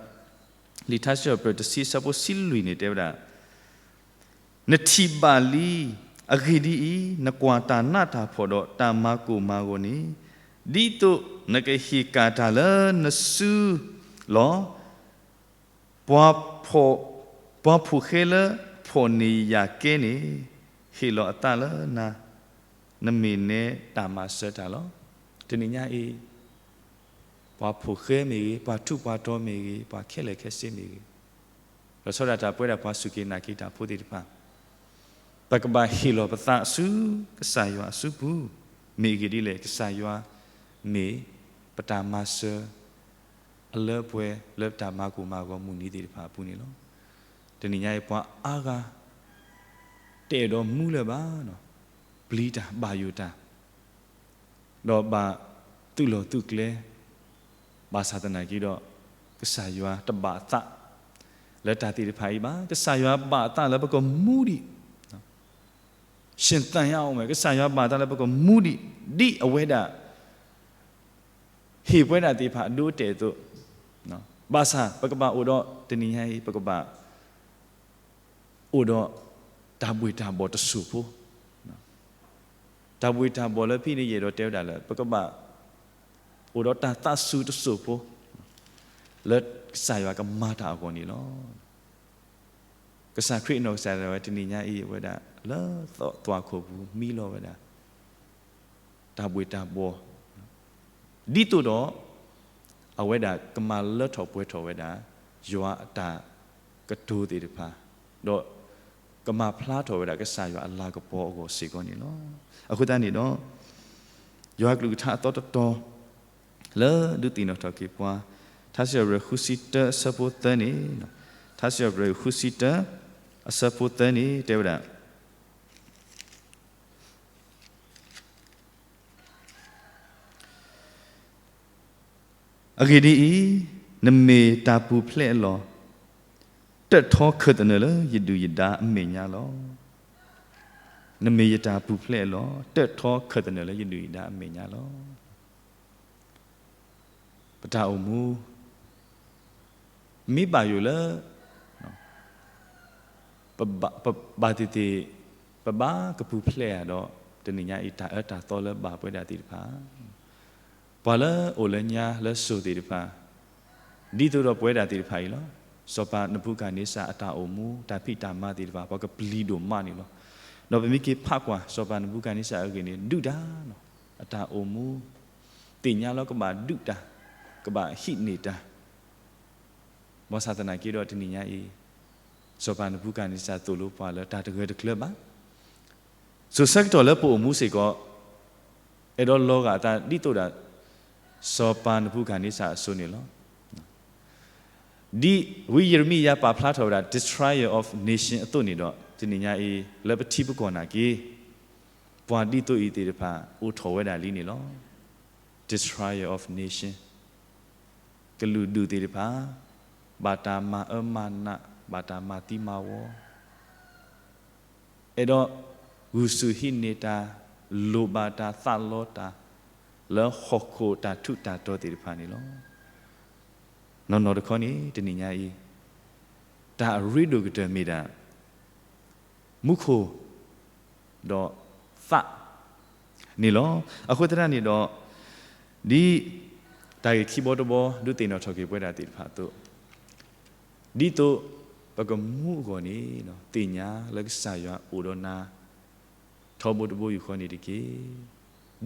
လံာ်ထါစံးပတြၢၤ တဆံဆၢဖိဆံလွံၢ်န့ၣ် တဲဝဲဒၣ်, နထံၣ်ဘၣ်လံ, အဂ့ၢ်ဒ်အံၤ, နကွၢ်တၢ်နးတၢ်ဖှီၣ်ဒီးတၢ်မၤကိၢ်မၤဂီၤန့ၣ်, ဒ်သိးနကဟ့ၣ်ကၣ်တၢ်လၢနစုလီၤ. ပှၤဖှီၣ်ဃဲလၢဖှီၣ်န့ၢ်ယၤကဲန့ၣ် ဟ့ၣ်လီၤအသးလၢနၤ, နမ့ၢ်နဲတၢ်မၤစၢၤတၢ်လီၤ. တနံၤညါအံၤ ပှၤဖှီၣ်ဃဲမ့ၢ်ဂ့ၤ, ပှၤထူးပှၤတီၤမ့ၢ်ဂ့ၤ, ပှၤခဲလၢာ်ခဲဆ့မ့ၢ်ဂ့ၤ, လီၤဆီဒၣ်တၢ်ပဝဲဒၣ်ပှၤစူၢ်က့ၤနာ်က့ၤတၢ်ဖိသ့ၣ်တဖၣ် ပကဘၣ်ဟ့ၣ်လီၤပသးဆူကစၢ်ယွၤအစုပူၤ, မ့ၢ်အဂ့ၢ်ဒ်လဲၣ်, ကစၢ်ယွၤမ့ၢ်ပတၢ်မၤစၢၤ အလၢပှဲၤလၢပတၢ်မၤကိၢ်မၤဂီၤမုၢ်နံၤသ့ၣ်တဖၣ်အပူၤန့ၣ်လီၤ. တနံၤညါအံၤပှၤအါဂၤ တအဲၣ်ဒိးမူလၢၤဘၣ်, ပျံၤတၢ်ဘၣ်ယိၣ်တၢ် ဒီးဘၣ်သုးလီၢ်သုးကျဲ, ဘၣ်ဆၣ်သနာ်က့ဒီး ကစၢ်ယွၤတဘၣ်အသးလၢတၢ်သ့ၣ်တဖၣ်အံၤဘၣ်. ကစၢ်ယွၤဘၣ်အသးလၢပကမူဒံး, ရှင်သန်ရအောင်မယ်, ကစၢ်ယွၤဘၣ်အသးလၢပကမူဒံး ဒ်အဝဲဒၣ် ဟ့ၣ်ပဝဲဒၣ်သ့ၣ်တဖၣ်အဒိအတဲာ်အသိး, ဘၣ်ဆၣ်ပကဘၣ်အိၣ်ဒီး တနံၤညါအံၤ ပကဘၣ် အိၣ်ဒီးတၢ်ဘှ့ၣ်တၢ်ဘှီၣ်တစိၢ်ဖိ, တၢ်ဘှ့ၣ်တၢ်ဘှီၣ်လၢဖဲန့ၣ် ယအဲၣ်ဒိးတဲဝဲဒၣ်လၢ ပကဘၣ် အိၣ်ဒီးတၢ်သးစူၤတစိၢ်ဖိ လၢကစၢ်ယွၤကမၤတၢ်အဂီၢ်န့ၣ်လီၤ. ကစၢ်ခရံာ်အနီၢ်ကစၢ်ဒၣ်ဝဲ တနံၤညါအံၤ အဝဲဒၣ်လၢသွၣ်ခိၣ်ပူၤမံလီၤဝဲဒၣ် တၢ်ဘှ့ၣ်တၢ်ဘှီၣ် ဒ်သိးဒီး အဝဲဒၣ်ကမၤလၢထီၣ်ပှဲၤထီၣ်ဝဲဒၣ် ယွၤအတၢ်ကတိၤသ့ၣ်တဖၣ်, ဒီးကမၤဖျါထီၣ်ဝဲဒၣ်ကစၢ်ယွၤအလၤကပီၤအဂီၢ်စ့ၢ်ကီးန့ၣ်လီၤ. အဃိသတးန့ၣ်ဒီး ယွၤကလုၢ်ကထါအသီတတီၤ လၢဒုးသ့ၣ်နီၣ်ထီၣ်က့ၤပှၤ, ထါစံးပတြၢၤဃုဆံတၢအဆၢဖိသၢန့ၣ်, ထါစံးပတြၢၤဃုဆံတၢ အဆၢဖိသၢန့ၣ် တဲဝဲဒၣ် အဂ့ၢ်ဒ်အံၤ, နမ့ၢ်တၢ်ပူၤဖျဲးအလီၢ်, တၢၣ်ထီခၢၣ်သနၢၣ်လၢယဒုၣ်ယဒါအမဲာ်ညါလီၤ. နမ့ၢ်ယတၢ်ပူၤဖျဲးအလီၢ်, တၢၣ်ထီခၢၣ်သနၢၣ်လၢယဒုၣ်ယဒါအမဲာ်ညါလီၤ. ပတၢ်အိၣ်မူ မ့ၢ်ဘၣ်ယိၣ်လၢ ပဘၣ်သ့ၣ်သ့ၣ် ပဘၣ်ကပူၤဖျဲးဧါဒီး တနံၤညါအံၤ တၢ်အၢတၢ်သီလၢဘၣ်ပဝဲဒၣ်သ့ၣ်တဖၣ် ပှၤလၢအိၣ်လၢညါလၢစိၤသ့ၣ်တဖၣ် ဒ်သိးဒီးပဝဲဒၣ်သ့ၣ်တဖၣ်အံၤလီၤ. စီၤပၤနဘူၤခၣ်နံစၢ်အတၢ်အိၣ်မူ တၢ်ဖံးတၢ်မၤသ့ၣ်တဖၣ် ပှၤကပျံၤဒိၣ်မးန့ၣ်လီၤ. ဒီးပမ့ၢ်က့ၤဖးကွၢ် စီၤပၤနဘူၤခၣ်နံစၢ်အဂ့ၢ်န့ၣ် ဒုၣ်ဒါလီၤ. အတၢ်အိၣ်မူ သ့ၣ်ညါလီၤကဘၣ်ဒုၣ်တၢ်, ကဘၣ်ဟံးန့ၢ်တၢ် ဘၣ်ဆၣ်သနာ်က့ဒီးတနံၤညါအံၤ စီၤပၤနဘူၤခၣ်နံစၢ်သိၣ်လိပှၤလၢတၢ်တဂၢၢ်တကျၢၤဘၣ်. စိၤဆၢကတီၢ်လၢပအိၣ်မူစ့ၢ်ကီး အဲၣ်ဒိးလီၤဂာ်အသးဒ်သိးဒၣ် စီၤပၤနဘူၤခၣ်နံစၢ်အစိၤန့ၣ်လီၤ. ဒ်ဝံယံးရမံယၤပာ်ဖျါထီၣ်ဝဲဒၣ် destroyer of nation အသိးန့ၣ်ဒီး တနံၤညါအံၤ လၢပထံပကီၢ်နာ်က့ ပှၤဒ်သိးအံၤသ့ၣ်တဖၣ် အိၣ်ထီၣ်ဝဲဒၣ်လံန့ၣ်လီၤ. destroyer of nation ကလုာ်ဒူၣ်သ့ၣ်တဖၣ် ဘၣ်တၢ်မၤအၢမၤနး ဘၣ်တၢ်မၤသံမၤဝီ အဲၣ်ဒိးဂုာ်ဆူၣ်ဟံးန့ၢ်တၢ် လိၣ်ဘၣ်တၢ်သးလီတၢ် လၢဟီၣ်ခိၣ်တၢ်ထူးတၢ်တီၤသ့ၣ်တဖၣ်န့ၣ်လီၤ. နီၢ်နီၢ်တခီန့ၣ် တနံၤညါအံၤ တၢ်အရ့ဒိၣ်ကတၢၢ်မ့ၢ်ဒၣ် မူခိၣ် ဒီးသး န့ၣ်လီၤ. အဃိသတးန့ၣ်ဒီး ဒ်တၢ်ဂ့ၢ်ခံဘီတဘီ ဒုးသ့ၣ်နီၣ်ထီၣ်က့ၤပဝဲဒၣ်သ့ၣ်တဖၣ်အသိး, ဒ်သိးပကမူအဂီၢ်န့ၣ် သ့ၣ်ညါလၢကစၢ်ယွၤအိၣ်ဒီးနၤ ထီဘိတဘိယူၢ်ဃီန့ၣ်တက့ၢ်.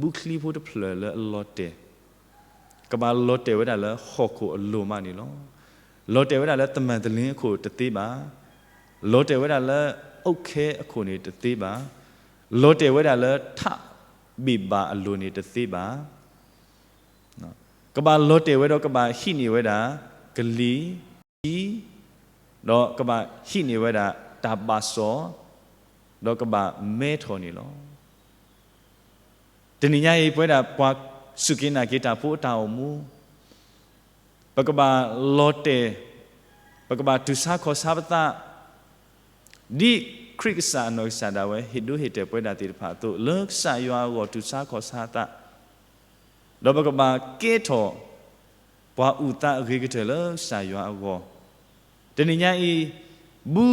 ဘုချံဖိတဖျၢၣ်လၢအလီၤတဲာ် ကဘၣ်လီၤတဲာ်ဝဲဒၣ်လၢဟီၣ်ခိၣ်အလိၤမးန့ၣ်လီၤ. လီၤတဲာ်ဝဲဒၣ်လၢတမံၤတလ့အခိၣ်တသ့ဘၣ်. လီၤတဲာ်ဝဲဒၣ်လၢအုတ်ခဲအခိၣ်န့ၣ်တသ့ဘၣ်. လီၤတဲာ်ဝဲဒၣ်လၢထးဘ့ၣ်ဘၣ်အလိၤန့ၣ်တသ့ဘၣ်. ကဘၣ်လီၤတဲာ်ဝဲဒီးကဘၣ်ဟံးန့ၢ်ဝဲဒၣ် ကလံၤ ထံ ဒီးကဘၣ်ဟံးန့ၢ်ဝဲဒၣ်တၢ်ဘၣ်စီၣ် ဒီးကဘၣ်မဲထီၣ်န့ၣ်လီၤ. တနံၤညါအံၤ ပဝဲဒၣ်ပှၤစူၢ်က့ၤနာ်က့ၤတၢ်ဖိအတၢ်အိၣ်မူ ပကဘၣ်လီၤတဲာ်, ပကဘၣ်တူၢ်ဆါခီၣ်ဆါပသး, ဒ်ခရံာ်ကစၢ်အနီၢ်ကစၢ်ဒၣ်ဝဲ ဟ့ၣ်ဒိဟ့ၣ်တဲာ်ပဝဲဒၣ်သ့ၣ်တဖၣ်အသိး လၢကစၢ်ယွၤအဂီၢ်တူၢ်ဆါခီၣ်ဆါသး, ဒီးပကဘၣ်ကဲထီၣ် ပှၤအုၣ်သးအဂ့ၤကတၢၢ်လၢကစၢ်ယွၤအဂီၢ်, တနံၤညါအံၤ ဘု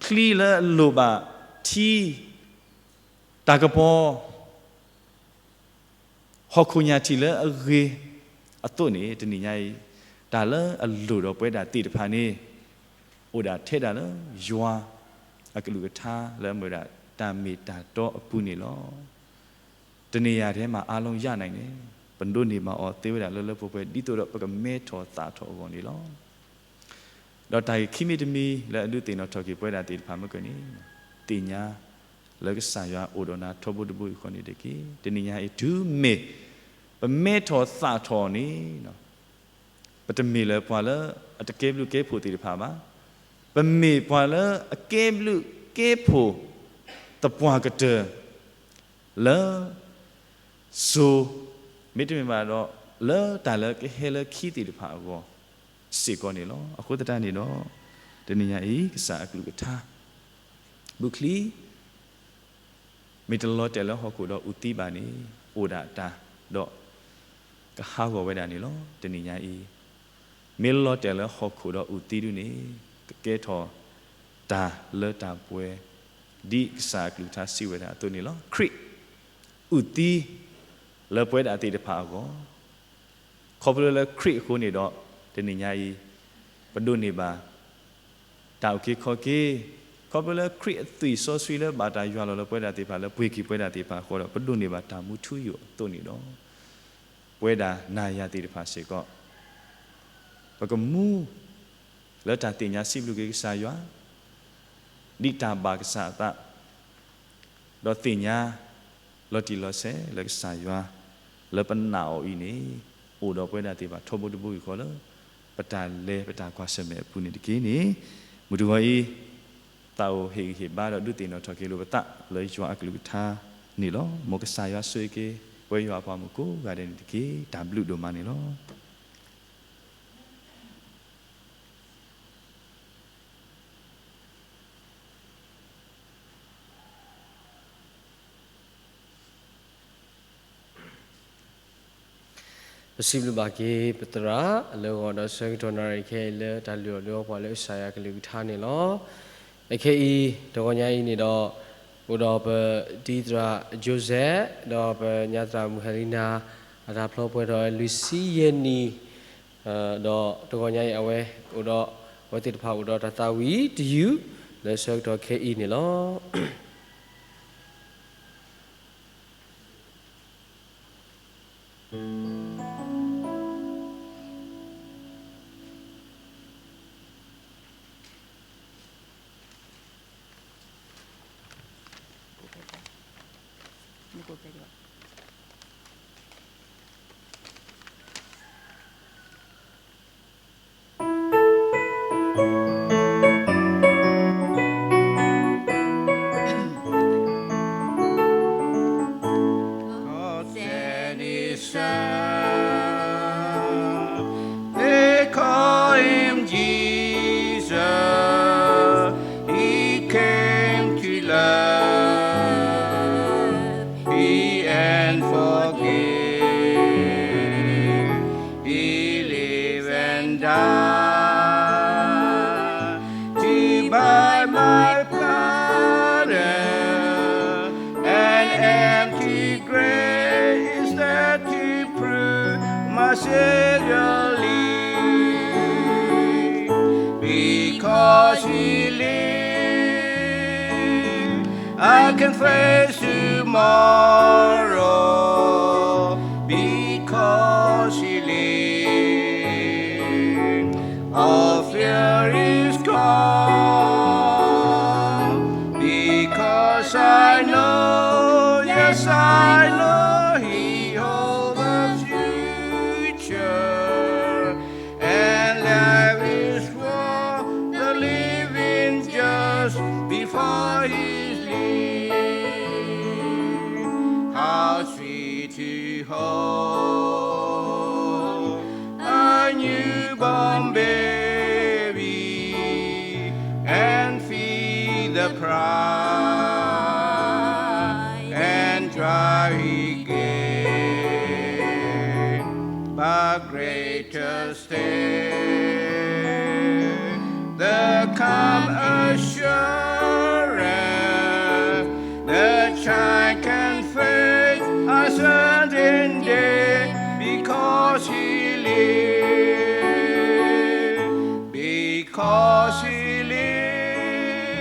ချံလၢအလိၣ်ဘၣ်ထံ တၢ်ကပီၤ ဟီၣ်ခိၣ်ညၣ်ထံၣ်လၢအဂ့ၤအသိးန့ၣ် တနံၤညါအံၤ တၢ်လၢအလိၣ်ဒီးပဝဲဒၣ်သ့ၣ်တဖၣ်န့ၣ် အိၣ်ဒၣ်ထဲဒၣ်လၢယွၤအကလုၢ်ကထါလၢအမ့ၢ်ဝဲဒၣ်တၢ်မ့ၢ်တၢ်တီအပူၤန့ၣ်လီၤ. တနံၤယၤထဲမၤအါလီယၢ်နၤန့ၣ် ပဒိးန့ၢ်ဘၣ်အီၤသ့ဝဲဒၣ်လၢလၢပှဲၤပှဲၤ ဒ်သိးဒီးပကမဲထီၣ်သၣ်ထီၣ်အဂီၢ်န့ၣ်လီၤ. ဒီးတၢ်ဂ့ၢ်ခံမံၤတမံၤလၢအဒုးသ့ၣ်နီၣ်ထီၣ်က့ၤပဝဲဒၣ်သ့ၣ်တဖၣ်မ့ၢ်ကန့ၣ် သ့ၣ်ညါလၢကစၢ်ယွၤအိၣ်ဒီးနၤထီဘိတဘိယူၢ်ဃီန့ၣ်တက့ၢ်. တနံၤညါအံၤ တုၤမ့ၢ်ပမဲထီၣ်သၣ်ထီၣ်န့ၣ် ပတမ့ၢ်လၢပှၤလၢအတကဲဘျုးကဲဖှိၣ်သ့ၣ်တဖၣ်ဘၣ်. ပမ့ၢ်ပှၤလၢအကဲဘျုးကဲဖှိၣ်သပှၢ်ကတၢၢ် လၢစိၤ မ့တမ့ၢ်ဘၣ်ဒီး လၢတၢ်လၢကဟဲလၢခံသ့ၣ်တဖၣ်အဂီၢ်စ့ၢ်ကီးန့ၣ်လီၤ. အဃိသတးန့ၣ်ဒီး တနံၤညါအံၤ ကစၢ်အကလုၢ်ကထါ ဘုချံ မ့ၢ်တလီၤတဲာ်လၢဟီၣ်ခိၣ်ဒီးအုၣ်သံဘၣ်န့ၣ် အိၣ်ဒၣ်တၢ်ဒီး ကဟးဂီၤဝဲဒၣ်န့ၣ်လီၤ. တနံၤညါအံၤ မ့ၢ်လီၤတဲာ်လၢဟီၣ်ခိၣ်ဒီးအုၣ်သံဒုန့ၣ် ကကဲထီၣ်တၢ်လၢတၢ်ပှဲၤ ဒ်ကစၢ်အကလုၢ်ကထါစံးဝဲဒၣ်အသိးန့ၣ်လီၤ. ခရံာ်အုၣ်သံလၢပဝဲဒၣ်သ့ၣ်တဖၣ်အဂီၢ် ခီဖျိလၢခရံာ်အဃိန့ၣ်ဒီး တနံၤညါအံၤ ပဒိးန့ၢ်ဘၣ် တၢ်အုၣ်က့ၤခီၣ်က့ၤ, ခီဖျိလၢခရံာ်အသွံၣ်စီဆှံလၢဘၣ်တၢ်ယွၤလီၤလၢပဝဲဒၣ်သ့ၣ်တဖၣ်လၢပှ့ၤက့ၤပဝဲဒၣ်သ့ၣ်တဖၣ်အဃိဒီး ပဒိးန့ၢ်ဘၣ်တၢ်မူထူယိာ်အသိးန့ၣ်ဒီး ပဝဲဒၣ်နၤယၤသ့ၣ်တဖၣ်စ့ၢ်ကီး ပကမူ လၢတၢ်သ့ၣ်ညါစံးဘျုးက့ၤကစၢ်ယွၤ, ဒ်တၢ်ဘၣ်ကစၢ်အသး, ဒီးသ့ၣ်ညါ လီၤတံၢ်လီၤဆဲးလၢကစၢ်ယွၤ လၢပနာ်အီၤအံၤန့ၣ် အိၣ်ဒီးပဝဲဒၣ်သ့ၣ်တဖၣ်ထီဘိတဘိယူၢ်ဃီလၢ ပတၢ်လဲၤပတၢ်ကွၢ်ဆၢၣ်မဲာ်အပူၤန့ၣ်တက့ၢ်န့ၣ်, မုၢ်တဂီၤအံၤ သးအိၣ်ဟ့ၣ်ဂံၢ်ဟ့ၣ်ဘါဒီးဒုးသ့ၣ်နီၣ်ထီၣ်က့ၤလိာ်ပသးလၢယွၤအကလုၢ်ကထါန့ၣ်လီၤ. မ်ကစၢ်ယွၤဆိၣ်ဂ့ၤက့ၤ ပဝဲယွၤအပှၤမုၣ်ကိးဂၤဒဲးန့ၣ်တက့ၢ်. တၢ်ဘျုးဒိၣ်မးန့ၣ်လီၤ. ပစံးဘျုးဘၣ်က့ၤပသရၣ်လၢအဂီၢ်ဒီးဆၢကတီၢ်နၣ်ရံၣ်ခဲအံၤလၢတၢ်လုၢ်အီၣ်လုၢ်အီပှၤလၢကစၢ်ယွၤအကလုၢ်ကထါန့ၣ်လီၤ. အခဲအံၤ တဂီၤညါအံၤန့ၣ်ဒီး အိၣ်ဒီးပတံၤသရၣ် Joseph ဒီးပညါသရၣ်မုၣ် Helena အတၢ်ဖျီပှဲၤထီၣ်လွံၢ်ဆံယဲၢ်နံၣ် ဒီးတဂီၤညါအံၤအဝဲအိၣ်ဒီး အဝဲသ့ၣ်တဖၣ်အိၣ်ဒီးတၢ်သးဝံၣ်တယုၢ် လၢဆၢကတီၢ်ခဲအံၤန့ၣ်လီၤ. They call him Jesus. He came to love, heal and forgive. He lived and died to buy my pardon. An empty grave is there to prove my Savior lives. Because he lives, I can face tomorrow. Because he lives, all fear is gone. Because I know, yes, I know he holds the future. And life is for the living just before his leaving. How sweet to hold a newborn baby and feel the pride and joy he gave. But greater still, the calm assurance the child can face uncertain day, because he lives, because he lives,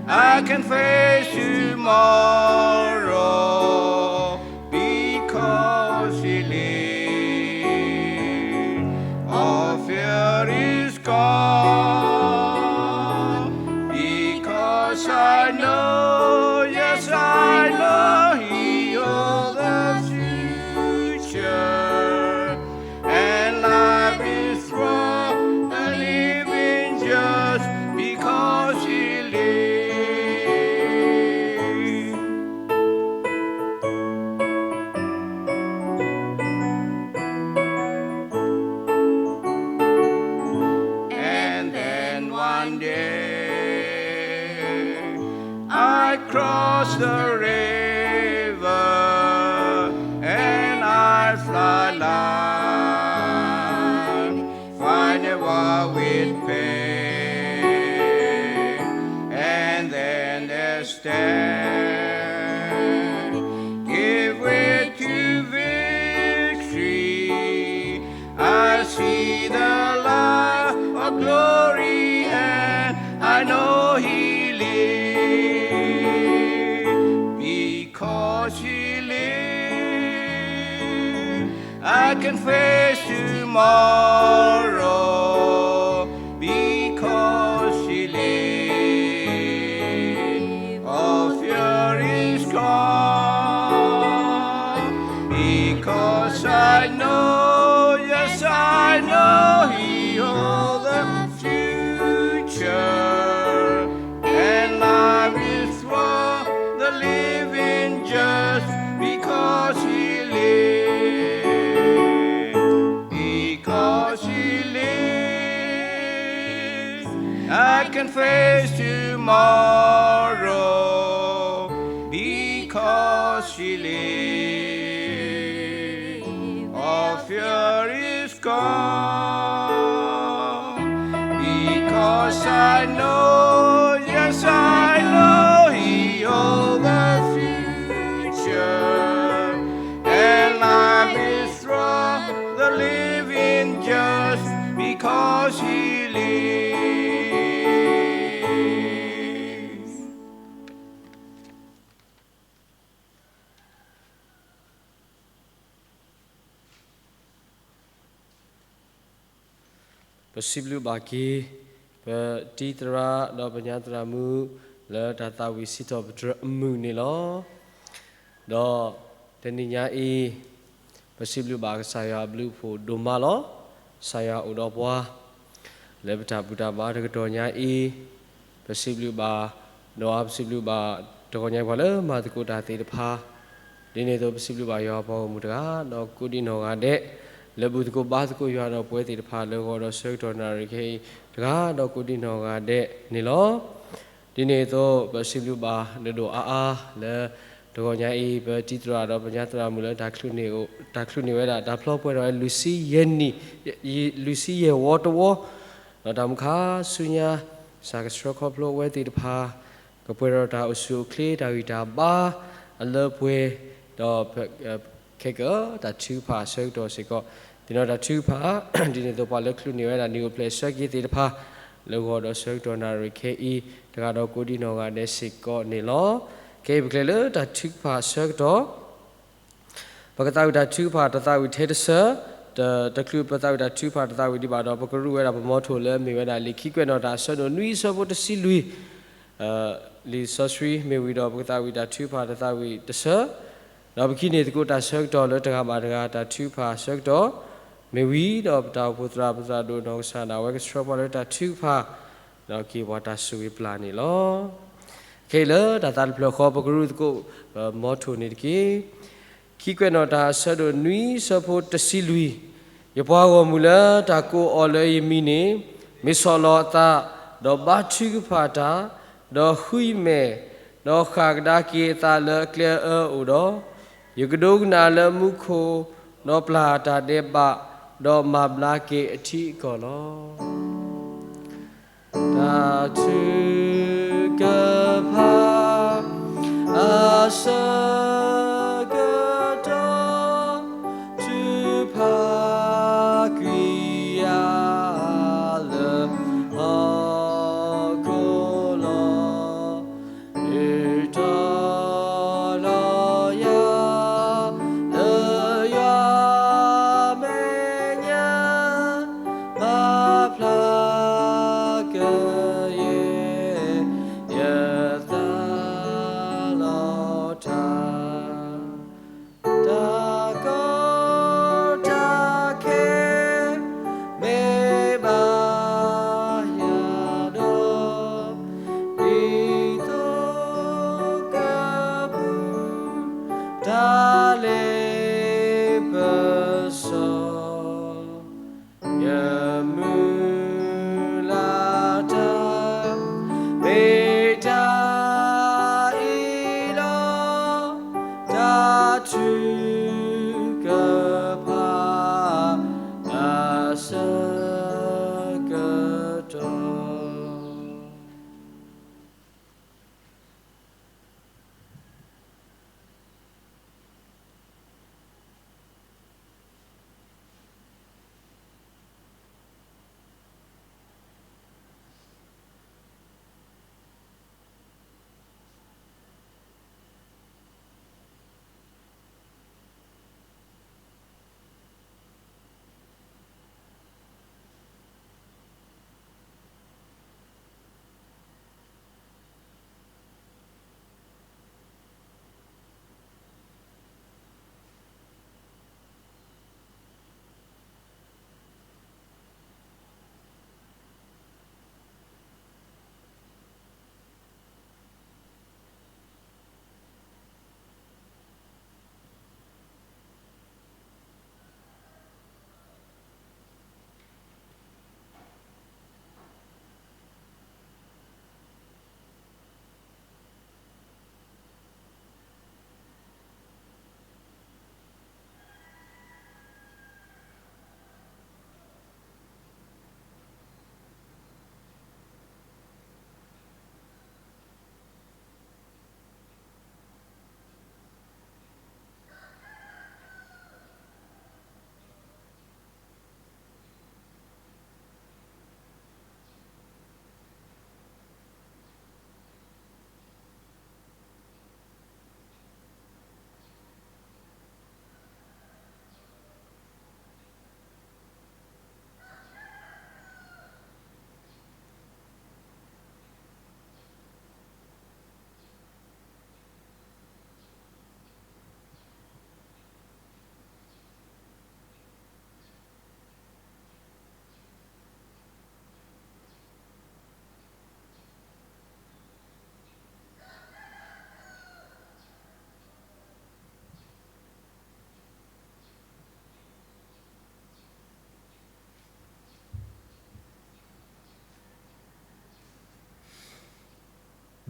I can face tomorrow. Because he lives, all fear is gone. Because I know, yes, I know he holds the future. And life is worth living just because he lives. And then one day I cross the river and I fly like find a war with pain, and then the stand give way to victory. I see the light of glory, and I know he lives. Because he lives, I can face tomorrow. Because he lives, all fear is gone. Because I know, yes, I know he holds the future. And life is worth the living just because he lives. Because he lives, I can face tomorrow. Because he lives, Because I know, yes, I know He holds the future, and life is worth the living just because He lives. ပစံးဘျုးဘၣ်က့ၤ ပတံၤသရၣ်ဒီးပညါသရၣ်မုၣ် လၢတၢ်သးဝံၣ်စံးထီၣ်ပတြၢၤအမုာ်န့ၣ်လီၤ. ဒီးတနံၤညါအံၤ ပစံးဘျုးဘၣ်ကစၢ်ယွၤအဘျုးအဖှိၣ်ဒိၣ်မးလီၤ. ကစၢ်ယွၤအိၣ်ဒီးပှၤ လၢပတၢ်ဘူၣ်တၢ်ဘါတကတီၢ်ညါအံၤ ပစံးဘျုးဘၣ် ဒီးပစံးဘျုးဘၣ်တဂီၤညါအံၤ ပှၤလၢမၤသကိးတၢ်သ့ၣ်တဖၣ် ဒ်န့ၣ်အသိး ပစံးဘျုးဘၣ်ယွၤအပှၤဂီၢ်မုၢ်တဂၤ ဒီးကိးဒံနီၢ်ဂၤဒဲး လၢဘူၣ်သကိးဘါသကိးယွၤဒီးပဝဲသ့ၣ်တဖၣ် လၢဂီၤဒီးဆၢကတီၢ်နၣ်ရံၣ်ခဲအံၤတဂၤ ဒီးကိးဒံနီၢ်ဂၤဒဲးန့ၣ်လီၤ. ဒ်န့ၣ်အသိး ပစံးဘျုးဘၣ်ဒိၣ်ဒိၣ်အါအါလၢ တဂီၤညါအံၤ ပတံၤသရၣ်ဒီးပညါသရၣ်မုၣ်လၢ တၢ်ချုးန့ၢ်ဝဲဒၣ် တၢ်ဖျီပှဲၤထီၣ်ဝဲ လွံၢ်ဆံယဲၢ်နံၣ် လွံၢ်ဆံယဲၢ်ဝီတဝီ ဒီးတၢ်မုၢ်ခါဆူညါ ကစၢ်ကဆှၢခီဖျိအဝဲသ့ၣ်တဖၣ် ကပှဲၤဒီးတၢ်အိၣ်ဆူၣ်အိၣ်ချ့ တၢ်ဂံၢ်တၢ်ဘါအလၢပှဲၤ ဒီး ခဲကတၢၢ်တၢ်ထုကဖၣ်အဆၢကတီၢ်စ့ၢ်ကီး သ့ၣ်နီၣ်တၢ်ထုကဖၣ် ဒ်န့ၣ်အသိး ပှၤလၢချုးန့ၢ်ဝဲဒၣ် နံၣ်အိၣ်ဖျဲၣ်ဆၢက့ၤသ့ၣ်တဖၣ် လၢဂီၤဒီးဆၢကတီၢ်နၣ်ရံၣ်ခဲအံၤတဂၤ ဒီးကိးဒံနီၢ်ဂၤဒဲးစ့ၢ်ကီးန့ၣ်လီၤ. ခဲအံၤပကလဲၤလၢတၢ်ထုကဖၣ်အဆၢကတီၢ် ပကသးဝံၣ်တၢ်ထုကဖၣ်တသးဝံၣ်ထဲတဆၢ, တချုးပသးဝံၣ်တၢ်ထုကဖၣ်တသးဝံၣ်ဒံးဘၣ်ဒီး ပကရူၢ်ဝဲဒၣ်ပမီထိၣ်လၢအမ့ၢ်ဝဲဒၣ် လံာ်ခံကွဲးနီၣ်တၢ် အဆၢဒိၣ်နွံအဆၢဖိတဆံလွံၢ် လံာ်စီဆှံမ့ၢ်ဝံၤဒီး ပကသးဝံၣ်တၢ်ထုကဖၣ်တသးဝံၣ်တဆၢ, ဒီးပကဟံးန့ၢ်သကိးတၢ်ဆၢကတီၢ်လၢတဂၤဘၣ်တဂၤ တၢ်ထုကဖၣ်အဆၢကတီၢ် မ့ၢ်ဝံၤဒီး ပတၢ်အိၣ်ဖှိၣ်သရၣ် ပသရၣ်ဒိၣ်နီၢ်ကစၢ်ဒၣ်ဝဲ ကဆှၢပှၤလၢတၢ်ထုကဖၣ် ဒီးက့ၤပှၤတၢ်ဆိၣ်ဂ့ၤပျၢ်န့ၣ်လီၤ. ခဲအံၤလၢတၢ်သးတဖျၢၣ်ဃီ ပကရူၢ်သကိး ပမီထိၣ်န့ၣ်တက့ၢ်. ခံကွဲးနီၣ်တၢ် အဆၢဒိၣ်နွံအဆၢဖိတဆံလွံၢ်, ယပှၤဂီၢ်မုၢ်လၢတၢ်ကိးအီၤလၢယမံၤန့ၣ် မ့ၢ်ဆီၣ်လီၤအသး, ဒီးဘါထုကဖၣ်တၢ်, ဒီးဃုယမဲာ်, ဒီးဃၣ်ကဒါက့ၤအသးလၢအကျဲအၢအိၣ်ဒီး, ယကဒိကနၣ်လၢမူခိၣ်, ဒီးပျၢ်တၢ်ဒဲးဘး, ဒီးမၤဘျါက့ၤအထံအကီၢ်လီၤ. တၢ်ထုကဖၣ် အဆၢကတီၢ် ထုကဖၣ်ကွံာ်ယၤလၢ ဟီၣ်ခိၣ်လီၤ. ဒုးတီၤလီၤယၤ လၢယွၤမဲာ်ညါ မၤဖျါကယဲၢ် ယသးလီၤတၢ်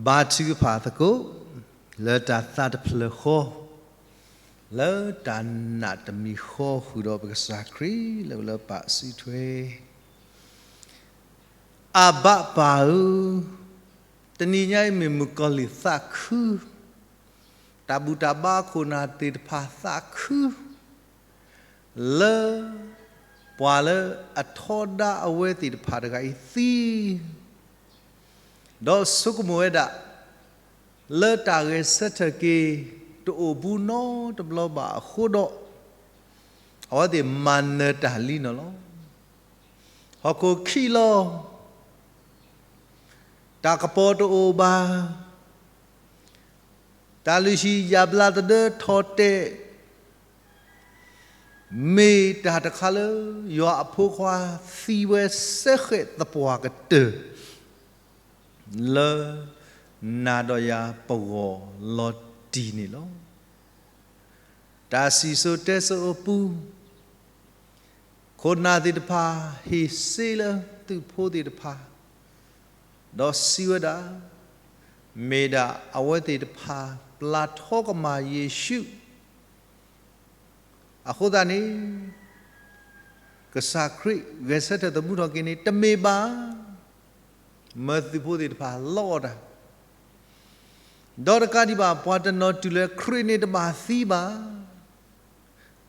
ဘါထုကဖၣ်သကိး လၢတၢ်သးတဖျၢၣ်ဃီ, လၢတၢ်နာ်တမံၤဃီ ဃုာ်ဒီးပကစၢ်ခရံာ် လၢပလၢပာ်စုထွဲ. အဘၣ်ပၢ်ဧၢ, တနံၤညါအံၤမ့ၢ်မုၣ်ကီၤလံၢ်သးခု, တၢ်ဘူၣ်တၢ်ဘါခိၣ်နၢ်သ့ၣ်တဖၣ်သးခု လၢ ပှၤလၢအထီဒါအဝဲသ့ၣ်တဖၣ်တဂၤအံၤသံ, ဒီးဆိကမိၣ်ဝဲဒၣ် လၢတၢ်ဂဲၤဆၢထၢၣ်က့ၤ တအိၣ်ဘူးနီတဘျီဘၣ်အဃိဒီး အဝဲသ့ၣ်မၤနၢၤတၢ်လံန့ၣ်လီၤ. ဟီၣ်ခိၣ်ခံးလီၤ, တၢ်ကပီၤတအိၣ်ဘၣ်, တၢ်လုၢ်ဟံၣ်ယၣ်ဘျါသဒၢထီၣ်တဲာ် မ့ၢ်တၢ်တခါလၢ ယွၤအဖိခွါသံဝဲစဲဃဲးသပှၢ်ကတၢၢ် လၢ နၤဒီးယၤပဂီၢ်လီၤတံၢ်န့ၣ်လီၤ. တၢ်စံၣ်စိၤတဲစိၤအပူၤ ခိၣ်နၢ်သ့ၣ်တဖၣ် ဟ့ၣ်စ့လၢသုးဖိသ့ၣ်တဖၣ်, ဒီးစံးဝဲဒၣ်, မ့ၢ်ဒၣ်အဝဲသ့ၣ်တဖၣ် ပျၢ်ထီကမၣ်ယ့ၣ်ၡူး အဃိသတးန့ၣ် ကစၢ်ခရံာ်ဂဲၤဆၢထၢၣ်သမူထီၣ်က့ၤန့ၣ် တမ့ၢ်ဘၣ်. မၢသုးဖိသ့ၣ်တဖၣ်လီအီၣ်တၢ်, ဒီးတကးဒံးဘၣ် ပှၤတနီၤတုၤလၢခရံာ်န့ၣ်တဘၣ်သံဘၣ်.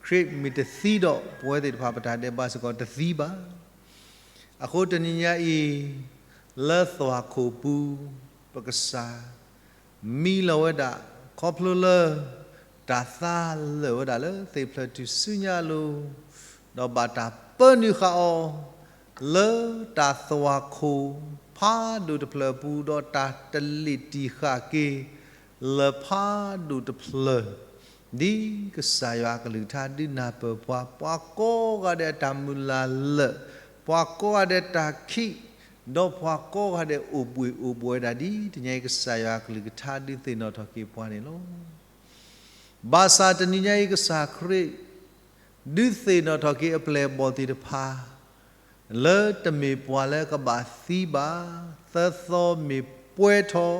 ခရံာ်မ့ၢ်တသံဒီး ပဝဲသ့ၣ်တဖၣ်ပတၢ်ဒဲးဘးစ့ၢ်ကီးတသံဘၣ်. အဃိတနံၤညါအံၤ လၢသွၣ်ခိၣ်ပူၤ ပကစၢ် မံလီၤဝဲဒၣ် ခီဖျိလၢ တၢ်သါလၢာ်ဝဲဒၣ်လၢသ့ၣ်ဖျၢၣ်ထူၣ်စုညါအလိၤ, ဒီးဘၣ်တၢ်ပၢနုာ်ဃာ်အီၤ လၢတၢ်သွၣ်ခိၣ်ဖးဒိၣ်တဖျၢၣ်အပူၤ ဒီးတၢ်တလ့ၤတံၢ်ဃာ်က့ၤ လၢဖးဒိၣ်တဖျၢၣ် ဒ်ကစၢ်ယွၤအကလုၢ်ကထါဒုးနၢ်ပၢၢ်ပှၤ, ပှၤကိးဂၤဒဲးအတၢ်မုၢ်လၢ်လၢာ်, ပှၤကိးဂၤဒဲးတၢ်ခံး, ဒီးပှၤကိးဂၤဒဲးအိၣ်ဘှံးအိၣ်ဘှီဝဲဒၣ်ဒ် တနံၤညါအံၤကစၢ်ယွၤအကလုၢ်ကထါဒုးသ့ၣ်နီၣ်ထီၣ်က့ၤပှၤန့ၣ်လီၤ. ဘၣ်ဆၣ်တနံၤညါအံၤကစၢ်ခရံာ် ဒုးသ့ၣ်နီၣ်ထီၣ်က့ၤအပျဲၢ်အဘီၣ်သ့ၣ်တဖၣ် လၢတမ့ၢ်ပှၤလၢကဘၣ်သံဘၣ်, သၢသီမ့ၢ်ပှဲၤထီၣ်,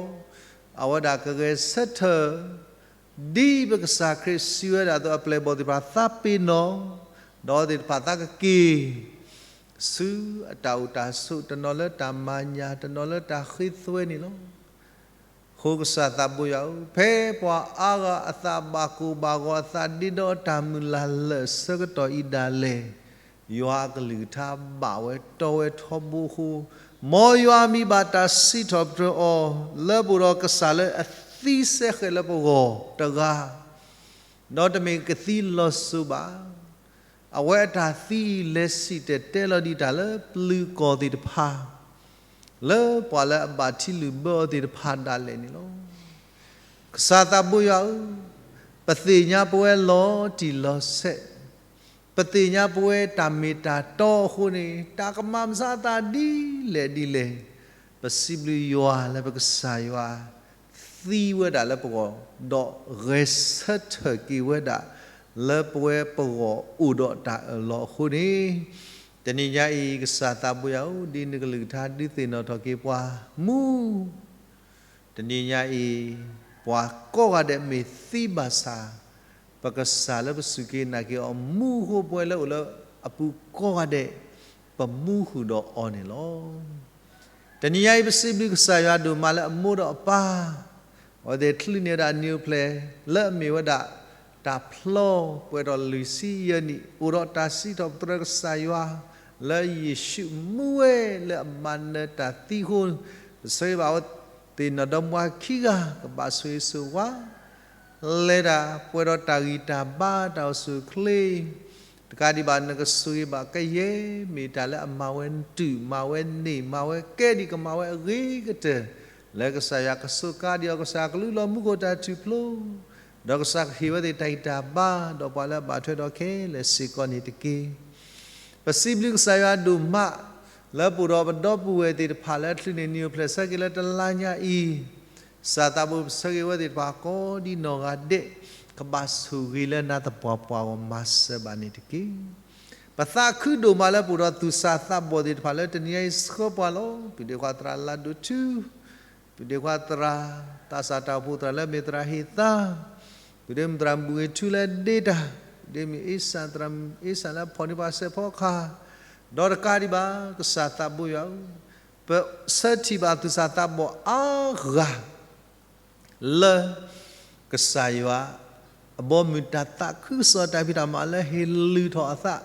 အဝဲဒၣ်ကဂဲၤဆၢထၢၣ် ဒ်ပကစၢ်ခရံာ်စံးဝဲဒၣ်အသိး အပျဲၢ်အဘီၣ်သ့ၣ်တဖၣ်သးပ့ၤနီၣ်, ဒီးအဝဲသ့ၣ်တဖၣ်သးကက့ၤ ဆူအတၢ်အိၣ်တၢ်ဆိး တနီၤလၢတၢ်မၤညၣ် တနီၤလၢတၢ်ဃ့သွဲန့ၣ်လီၤ. အဃိကစၢ်သးဘိယွၤဧၢ, ဖဲပှၤအါဂၤအသးဘၣ်ကိၢ်ဘၣ်ဂီၤ အသးဒ့ဒီအတၢ်မုၢ်လၢ်လၢာ်အဆၢကတီၢ်အံၤဒၣ်လဲာ်, ယွၤအကလုၢ်ကထါဘၣ်ဝဲတီဝဲထီဘိအဃိ, မ်ယွၤမံၤဘၣ်တၢ်စံးထီၣ်ပတြၢၤအီၤ လၢပအိၣ်ဒီးကစၢ်လၢအသံစဲဃဲးလၢပဂီၢ်တဂၤ ဒီးတမ့ၢ်ကသံလီၤစိၤဘၣ်. အဝဲအတၢ်သံအံၤလဲၤစံၣ်တဲၤတဲလီၤဒံးတၢ်လၢပျုၤကီၢ်သ့ၣ်တဖၣ်, လၢပှၤလၢအဘၣ်ထံလုၢ်ဘၢအီၤသ့ၣ်တဖၣ်ဒၣ်လဲာ်န့ၣ်လီၤ. ကစၢ်သးဘိယွၤဧၢ, ပသ့ၣ်ညါပဝဲလီၤတံၢ်လီၤဆဲး, ပသ့ၣ်ညါပဝဲတၢ်မ့ၢ်တၢ်တီအဃိန့ၣ် တၢ်ကမၤမဆါသးဒ်လဲၣ်ဒ်လဲၣ်, ပစံးဘျုးယွၤလၢပကစၢ်ယွၤ သံဝဲဒၣ်လၢပဂီၢ်, ဒီးဂဲၤဆၢထၢၣ်က့ၤဝဲဒၣ် လၢပဝဲပဂီၢ်အိၣ်ဒီးတၢ်အၢၣ်လီၤအဃိန့ၣ်, တနံၤညါအံၤ ကစၢ်သးဘိယွၤဧၢ, ဒ်နကလုၢ်ကထါဒုးသ့ၣ်နီၣ်ထီၣ်က့ၤပှၤမူ တနံၤညါအံၤ ပှၤကိးဂၤဒဲးမ့ၢ်သံဘၣ်ဆၣ်, ပကစၢ်လၢပစူၢ်က့ၤနာ်က့ၤအီၤမူအဃိ ပဝဲလၢအိၣ်လၢအပူၤကိးဂၤဒဲး ပမူဃုာ်ဒီးအီၤန့ၣ်လီၤ. တနံၤညါအံၤ ပစံးဘျုးကစၢ်ယွၤဒိၣ်မးလၢအမိၢ်ဒီးအပၢ် အဝဲသ့ၣ်ချုးန့ၢ်ဝဲဒၣ်နံၣ်အိၣ်ဖျဲၣ် လၢအမ့ၢ်ဝဲဒၣ် တၢ်ဖျီပှဲၤထီၣ်လွံၢ်ဆံယဲၢ်နံၣ် အိၣ်ဒီးတၢ်စံးထီၣ်ပတြၢၤကစၢ်ယွၤ လၢယ့ၣ်ၡူးမူဝဲလၢအမၤနၢၤတၢ်သံအဃိ, ပဆၢဂ့ၤဘၣ်အဝဲသ့ၣ်နီၢ်ဒီမါခံဂၤ ကဘၣ်ဆိၣ်ဂ့ၤဆိၣ်ဝါ လဲၤတၢ်ပှဲၤဒီးတၢ်ဂံၢ်တၢ်ဘါ တၢ်အိၣ်ဆူၣ်အိၣ်ချ့ တကးဒံးဘၣ် နကဆိၣ်ဂ့ၤဘၣ်ကယဲၢ် မ့ၢ်တၢ်လၢအမၤဝဲနတုၤ မၤဝဲန့ၢ် မၤဝဲကဲဒံး ကမၤဝဲအဂ့ၤကတၢၢ် လၢကစၢ်ယွၤကစူးကါဒံးအီၤ ကစၢ်ကလူလီၤမူခိၣ်တၢ်ထူၣ်ဖျိ ဒီးကစၢ်ကဟ့ၣ်ဝဲသ့ၣ်တၢ်ဂံၢ်တၢ်ဘါ ဒီးပှၤလၢအဘၣ်ထွဲဒီးခဲလၢာ်စ့ၢ်ကီးန့ၣ်တက့ၢ်. ပစံးဘျုးကစၢ်ယွၤဒိၣ်မး လၢပအိၣ်ဒီးပဒီပုၢ်ဝဲၢ်သ့ၣ်တဖၣ်လၢအချုးန့ၢ်နံၣ်အိၣ်ဖျဲၣ်ဆၢက့ၤလၢတလါညါအံၤ, ကစၢ်သးဘိပဆၢဂ့ၤဝဲသ့ၣ်တဖၣ်ကိးဒံနီၢ်ဂၤဒဲး ကဘၣ်ဆိၣ်ဂ့ၤလၢနၤသပှၢ်ပှၢ်ဂီၢ်မၤစၢၤဘၣ်န့ၣ်တက့ၢ်. ပသးခုဒိၣ်မးလၢပအိၣ်ဒီးသူၣ်စၢ်သးဘီၣ်သ့ၣ်တဖၣ်လၢတနံၤအံၤဆှၢပှၤလီၤ. ပဒ့ခွါသရၣ်လါဒိၣ်ထူ, ပ ပုၢ်ဒ့ခွါသရၣ်, သးစၢ်တၢ်အိၣ်ဖှိၣ်သရၣ်လၢအမ့ၢ်သရၣ်ဟ့ၣ်သါ, ပုၢ်ဒ့မုၣ်သရၣ်မုၢ်ဂ့ၤထူလၢဒ့တၢ်, ပုၢ်ဒ့မုၣ်အ့ၡၢၣ်သရၣ်မုၢ်အ့ၡၢၣ်လၢအဖီၣ်န့ၢ်ပှၤစဲးဖီကဟၣ်, ဒီးတကးဒံးဘၣ် ကစၢ်သးဘိယွၤဧၢ, ပဆၢထံၣ်ဘၣ်သူၣ်စၢ်သးဘီၣ်အါဂၤ လၢ ကစၢ်ယွၤ အဘီမုၢ်တၢ်သးခုကစီၣ်တၢ်ဖံးတၢ်မၤလၢဟ့ၣ်လုၢ်ထီၣ်အသး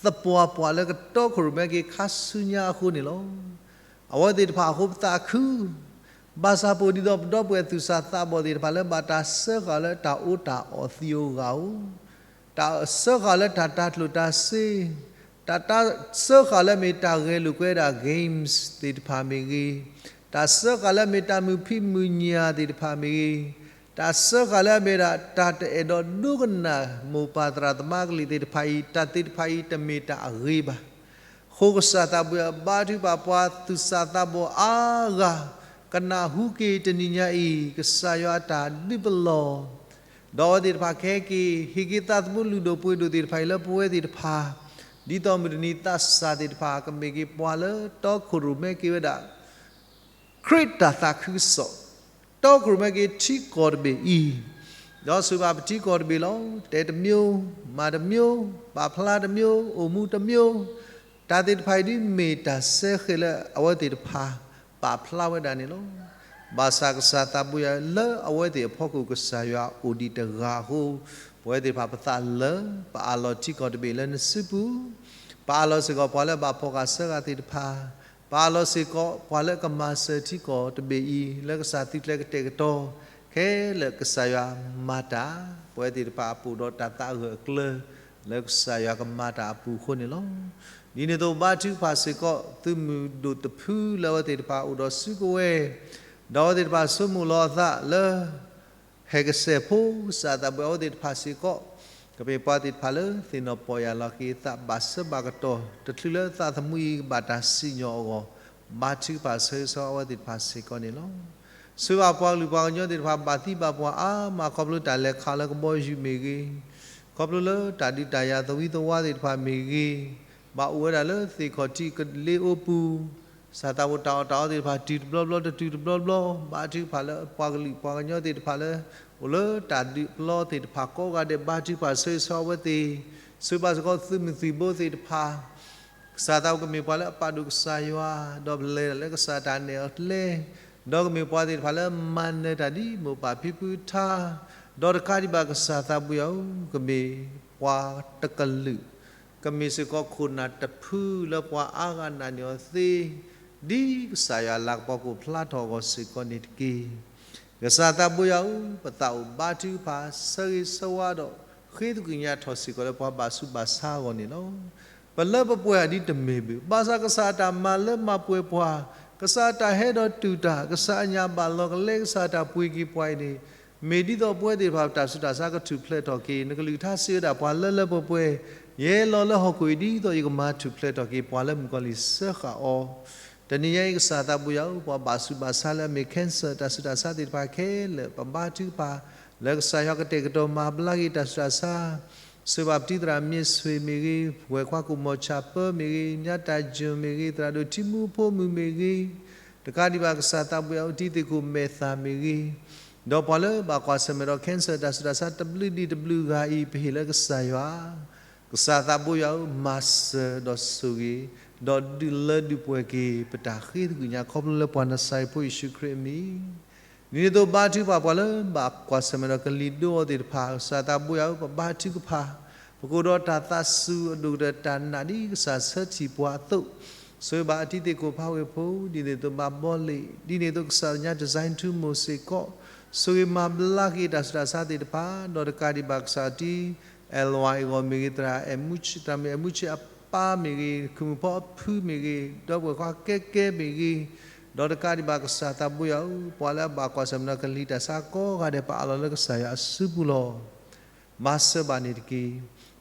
သပှၢ်ပှၢ်လၢကတီခိၣ်ရိၣ်မဲက့ၤခါဆူညါအဃိန့ၣ်လီၤ. အဝဲသ့ၣ်တဖၣ်အဃိပသးခု, ဘၣ်ဆၣ်ပအိၣ်ဒ်သိးပဒီပုၢ်ဝဲၢ်သူၣ်စၢ်သးဘီၣ်သ့ၣ်တဖၣ်လၢဘၣ်တၢ်စၢဃာ်လၢတၢ်အိၣ်တၢ်အီၣ်သံဧိၤဂၤဧိၤ, တၢ်စၢဃာ်လၢတၢ်တၤကျိၣ်တၤစ့, တၢ်စၢဃာ်လၢအမ့ၢ်တၢ်ဂဲၤလိာ်ကွဲဒၣ် games သ့ၣ်တဖၣ်မ့ၢ်ဂ့ၤ, တၢ်စၢဃာ်လၢအမ့ၢ်တၢ်မုာ်ဖံးမုာ်ညၣ်သ့ၣ်တဖၣ်မ့ၢ်ဂ့ၤ, တၢ်စၢဃာ်လၢအမ့ၢ်ဒၣ်တၢ်တအဲၣ်ဒိးဒိကနၣ်မိၢ်ပၢ်သရၣ်သမါကလုာ်သ့ၣ်တဖၣ်အံၤ, တၢ်သ့ၣ်တဖၣ်အံၤတမ့ၢ်တၢ်အဂ့ၤဘၣ်. အဃိကစၢ်သးဘိယွၤဘါထုကဖၣ်ပှၤသူၣ်စၢ်သးဘီၣ်အါဂၤ ကနၢ်ဟူက့ၤတနံၤညါအံၤ ကစၢ်ယွၤအတၢ်ဒုးပလီၢ်, ဒီးအဝဲသ့ၣ်တဖၣ်ကဟဲက့ၤ ဟ့ၣ်က့ၤသးသမူလုၢ်ဒိၣ်ပှ့ၤဒိၣ်သ့ၣ်တဖၣ်အံၤလၢပဝဲသ့ၣ်တဖၣ်, ဒ်သိးမုၢ်တနံၤသးစၢ်သ့ၣ်တဖၣ် ကမ့ၢ်က့ၤပှၤလၢတီခိၣ်ရိၣ်မဲက့ၤဝဲဒၣ် ခရံာ်တၢ်သးခုကစီၣ်, တီခိၣ်ရိၣ်မဲက့ၤထံကီၢ်တဘ့ၣ်အံၤ, ဒီးဆိၣ်ဂ့ၤဘၣ်ပထံကီၢ်တဘ့ၣ်လီၤ. တဲတမျိုး, မၤတမျိုး, ပာ်ဖျါတမျိုး, အိၣ်မူတမျိုး, တၢ်သ့ၣ်တဖၣ်အံၤဒ်မ့ၢ်တၢ်စဲဃဲၤလၢအဝဲသ့ၣ်တဖၣ် ပာ်ဖျါဝဲဒၣ်န့ၣ်လီၤ. ဘၣ်ဆၣ်ကစၢ်သးဘိယွၤလၢအဝဲသ့ၣ်အဖီခိၣ်ကစၢ်ယွၤအိၣ်ဒံးတဂၤအဃိ, ပဝဲသ့ၣ်တဖၣ်ပသးလၢ ပအးလီၤထံကီၢ်တဘ့ၣ်လၢနစုပူၤ, ပအးလီၤစ့ၢ်ကီးပှၤလၢအဘၣ်ဖီၣ်ဃာ်စၢဃာ်သ့ၣ်တဖၣ်, ပအးလီၤစ့ၢ်ကီးပှၤလၢအကမၤစၢၤထံကီၢ်တဘ့ၣ်အံၤ လၢကစၢ်သုးကျဲၤကတဲာ်ကတီၤ ခဲလၢာ်ကစၢ်ယွၤမၤတၢ်, ပဝဲသ့ၣ်တဖၣ်အပူၤဒီးတၢ်သးအဂၢၢ်အကျၢၤ လၢကစၢ်ယွၤကမၤတၢ်အပူၤအဃိန့ၣ်လီၤ. ဒ်န့ၣ်အသိးဘါထုကဖၣ်စ့ၢ်ကီး သုးမုၢ်ဒိၣ်တဖုလၢအဝဲသ့ၣ်တဖၣ်အိၣ်ဒီးစုကဝဲၤ, ဒီးအဝဲသ့ၣ်တဖၣ်ဆိကမိၣ်လီၤအသးလၢ ဟဲကစဲးဖိ ကစၢ်သးဘိယွၤအဝဲသ့ၣ်တဖၣ်စ့ၢ်ကီး, ကမ့ၢ်ပှၤသ့ၣ်တဖၣ်လၢသ့ၣ်နီၣ်ပီၢ်ယၢ်လီၤက့ၤအသးဘၣ်ဆၢဘၣ်ကတီၢ် တချုးလၢသးသမူအံၤကဘၣ်တၢ်စံၣ်ညီၣ်အဂီၢ်, ဘါထုကဖၣ်ဆၢဂ့ၤဆၢဝါအဝဲသ့ၣ်တဖၣ်စ့ၢ်ကီးန့ၣ်လီၤ. ဆိၣ်ဂ့ၤဘၣ်ပှၤကလုာ်ပှၤကညီသ့ၣ်တဖၣ် ဘၣ်သံဘၣ်ပှၢ်အါမး ခီဖျိတၢ်လဲၤခးလၢကဘီယူၤမ့ၢ်ဂ့ၤ, ခီဖျိလၢတၢ်ဒုးတၢ်ယၤသဝံသဝါသ့ၣ်တဖၣ်မ့ၢ်ဂ့ၤ, ဘၣ်အိၣ်ဝဲဒၣ်လၢသ့ၣ်ခီၣ်ထံးကလ့အိပူၤ, ကစၢ်သးဘိယွၤတၢ်အီၣ်တၢ်အီသ့ၣ်တဖၣ် တုၤတဘျီဘျီတတုၤတဘျီဘျီ, ဘါထုကဖၣ်လၢပှၤကလုာ်ပှၤကညီသ့ၣ်တဖၣ်လၢ အိၣ်လၢတၢ်ဒုးပျီသ့ၣ်တဖၣ်ကိးဂၤဒဲး ဘါထုကဖၣ်ဆၢဂ့ၤဆၢဝါအဝဲသ့ၣ်, ဆိၣ်ဂ့ၤဘၣ်စ့ၢ်ကီးသုးမုၢ်သံၣ်ဘိသ့ၣ်တဖၣ်, ကစၢ်သးဘိယွၤကမ့ၢ်ပှၤလၢအပာ်ဒိၣ်ကစၢ်ယွၤ, ဒီးပလဲၤတၢ်လၢကစၢ်တၢ်နဲၣ်အကျဲ, ဒီးကမ့ၢ်ပှၤသ့ၣ်တဖၣ်လၢမၤနၢၤတၢ်ဒ်မိၢ်ပၢ်ဖံဖုထါ, ဒီးတကးဒံးဘၣ်ကစၢ်သးဘိယွၤဧၢ, ကမ့ၢ်ပှၤတကလုာ်, ကမ့ၢ်စ့ၢ်ကီးခိၣ်နၢ်တဖုလၢပှၤအါဂၤနာ်န့ၢ်အီၤသ့, ဒ်ကစၢ်ယွၤအလၤကပီၤကအိၣ်ဖျါထီၣ်အဂီၢ်စ့ၢ်ကီးန့ၣ်တက့ၢ်. ကစၢ်သးဘိယွၤဧၢ, ပသးအိၣ်ဘါထုကဖၣ်ဆၢဂ့ၤဆၢဝါဒီး ဃ့သကွံာ်ညါထီၣ်စ့ၢ်ကီးလၢပှၤဘၣ်ဆူးဘၣ်ဆါအဂီၢ်န့ၣ်လီၤ. ပလၢပပှဲၤအီၤဒ်တမ့ၢ်ဘၣ်, ဘၣ်ဆၣ်ကစၢ်အတၢ်မၤလၢမၤပှဲၤပှၤ, ကစၢ်အတၢ်ဟဲဒီးတူၢ်တၢ်, ကစၢ်အညၣ်ဘၣ်လီၤကလဲ ကစၢ်အတၢ်ပှ့ၤက့ၤပှၤအံၤန့ၣ်, မ့ၢ်ဒ်သိးပဝဲသ့ၣ်တဖၣ်ပတၢ်ဆူးတၢ်ဆါကထူၣ်ဖျဲးထီၣ်က့ၤ, နကလုၢ်ကထါစံးဝဲဒၣ်ပှၤလၢလၢပှဲၤပှဲၤ, ယဟဲလီၤလၢဟီၣ်ခိၣ်အံၤဒ်သိးယကမၤထူၣ်ဖျဲးထီၣ်က့ၤပှၤလၢမုၣ်ကီၤလံၢ်စၢဃာ်အီၤ တနံၤညါအံၤကစၢ်သးဘိယွၤဧၢ, ပှၤဘၣ်ဆူးဘၣ်ဆါလၢအမ့ၢ် cancer တၢ်ဆူးတၢ်ဆါသ့ၣ်တဖၣ်ခဲလၢာ် ပဘါထုကဖၣ်, လၢကစၢ်ယွၤကတဲာ်ကတီၤမၤဘျါက့ၤတၢ်ဆူးတၢ်ဆါ, ဆိၣ်ဂ့ၤဘၣ်ပတံၤသရၣ်မ့ၢ်ဆွ့ၣ်မ့ၢ်ဂ့ၤ, ဝဲၢ်ခွါကူၣ်မီၤဆၣ်ပၢမ့ၢ်ဂ့ၤ, ညါတၢ်ယိၣ်မ့ၢ်ဂ့ၤ, သရၣ်ဒိၣ်ထံမူဖိမုၣ်မ့ၢ်ဂ့ၤ, တကးဒံးဘၣ်ကစၢ်သးဘိယွၤဧၢ, တံၤသ့ၣ်ခိၣ်မဲာ်သၣ်မ့ၢ်ဂ့ၤ, ဒီးပှၤလၢဘၣ်ကွၢ်ဆၢၣ်မဲာ်ဒီး cancer တၢ်ဆူးတၢ်ဆါတဘျုးဒံးတဘျုးဂၤအံၤ ပဟ့ၣ်လၢကစၢ်ယွၤ ကစၢ်သးဘိယွၤဧၢ, မၤစၢၤဒီးဆိၣ်ဂ့ၤ, ဒီးဒုးလၢဒုးပှဲၤက့ၤ ပတၢ်ဃ့သကွံာ်ညါ ခီဖျိလၢပှၤနစၤရ့းဖိယ့ၣ်ၡူးခရံာ်အမံၤ, ဒ်န့ၣ်အသိးဘါထုကဖၣ်ပှၤလၢဘၣ်ကွၢ်ဆၢၣ်မဲာ်ဒီးကလံၤဒိအီၤသ့ၣ်တဖၣ်, ကစၢ်သးဘိယွၤဧၢ, ပဘါထုကဖၣ်, ပကအိၣ်ဒီးတၢ်သးစူၤအဒိၣ်ကတၢၢ်တၢ်နာ်ဒ်ကစၢ်ဆၢထံၣ်ပှၤအသိး, ဆိၣ်ဂ့ၤဘၣ်အတံၤသ့ၣ်ခိၣ်ဖးဝ့ၢ်ဖိ, ဒ်န့ၣ်အသိးဘၣ်ဘီလ့ၣ်, ဒ်န့ၣ်အသိးကစၢ်ညါ design ထူမိၢ်စ့ၢ်ကီး, ဆိၣ်ဂ့ၤမၤဘျါက့ၤတၢ်ဆူးတၢ်ဆါသ့ၣ်တဖၣ်, ဒီးတကးဒံးဘၣ်ကစၢ်တံၤ အဲၣ်လွဲၣ်အဂီၢ်မ့ၢ်ဂ့ၤ, သရၣ်မုၣ်ဆ့ၣ်အပၢ်မ့ၢ်ဂ့ၤ, ခုၣ်မုၣ်ဖီအဖုမ့ၢ်ဂ့ၤ, ဒီပုၢ်ဝဲၢ်ခွါကဲကဲမ့ၢ်ဂ့ၤ, ဒီးတကးဒံးဘၣ်ကစၢ်သးဘိယွၤဧၢ, ပှၤလၢအဘၣ်ကွၢ်ဆၢၣ်မဲာ်ဒီးကလံၤတၢ်ဆါကိးဂၤဒဲး ပအးလီၤလၢကစၢ်ယွၤအစုပူၤလီၤ. မၤစၢၤဘၣ်န့ၣ်တက့ၢ်.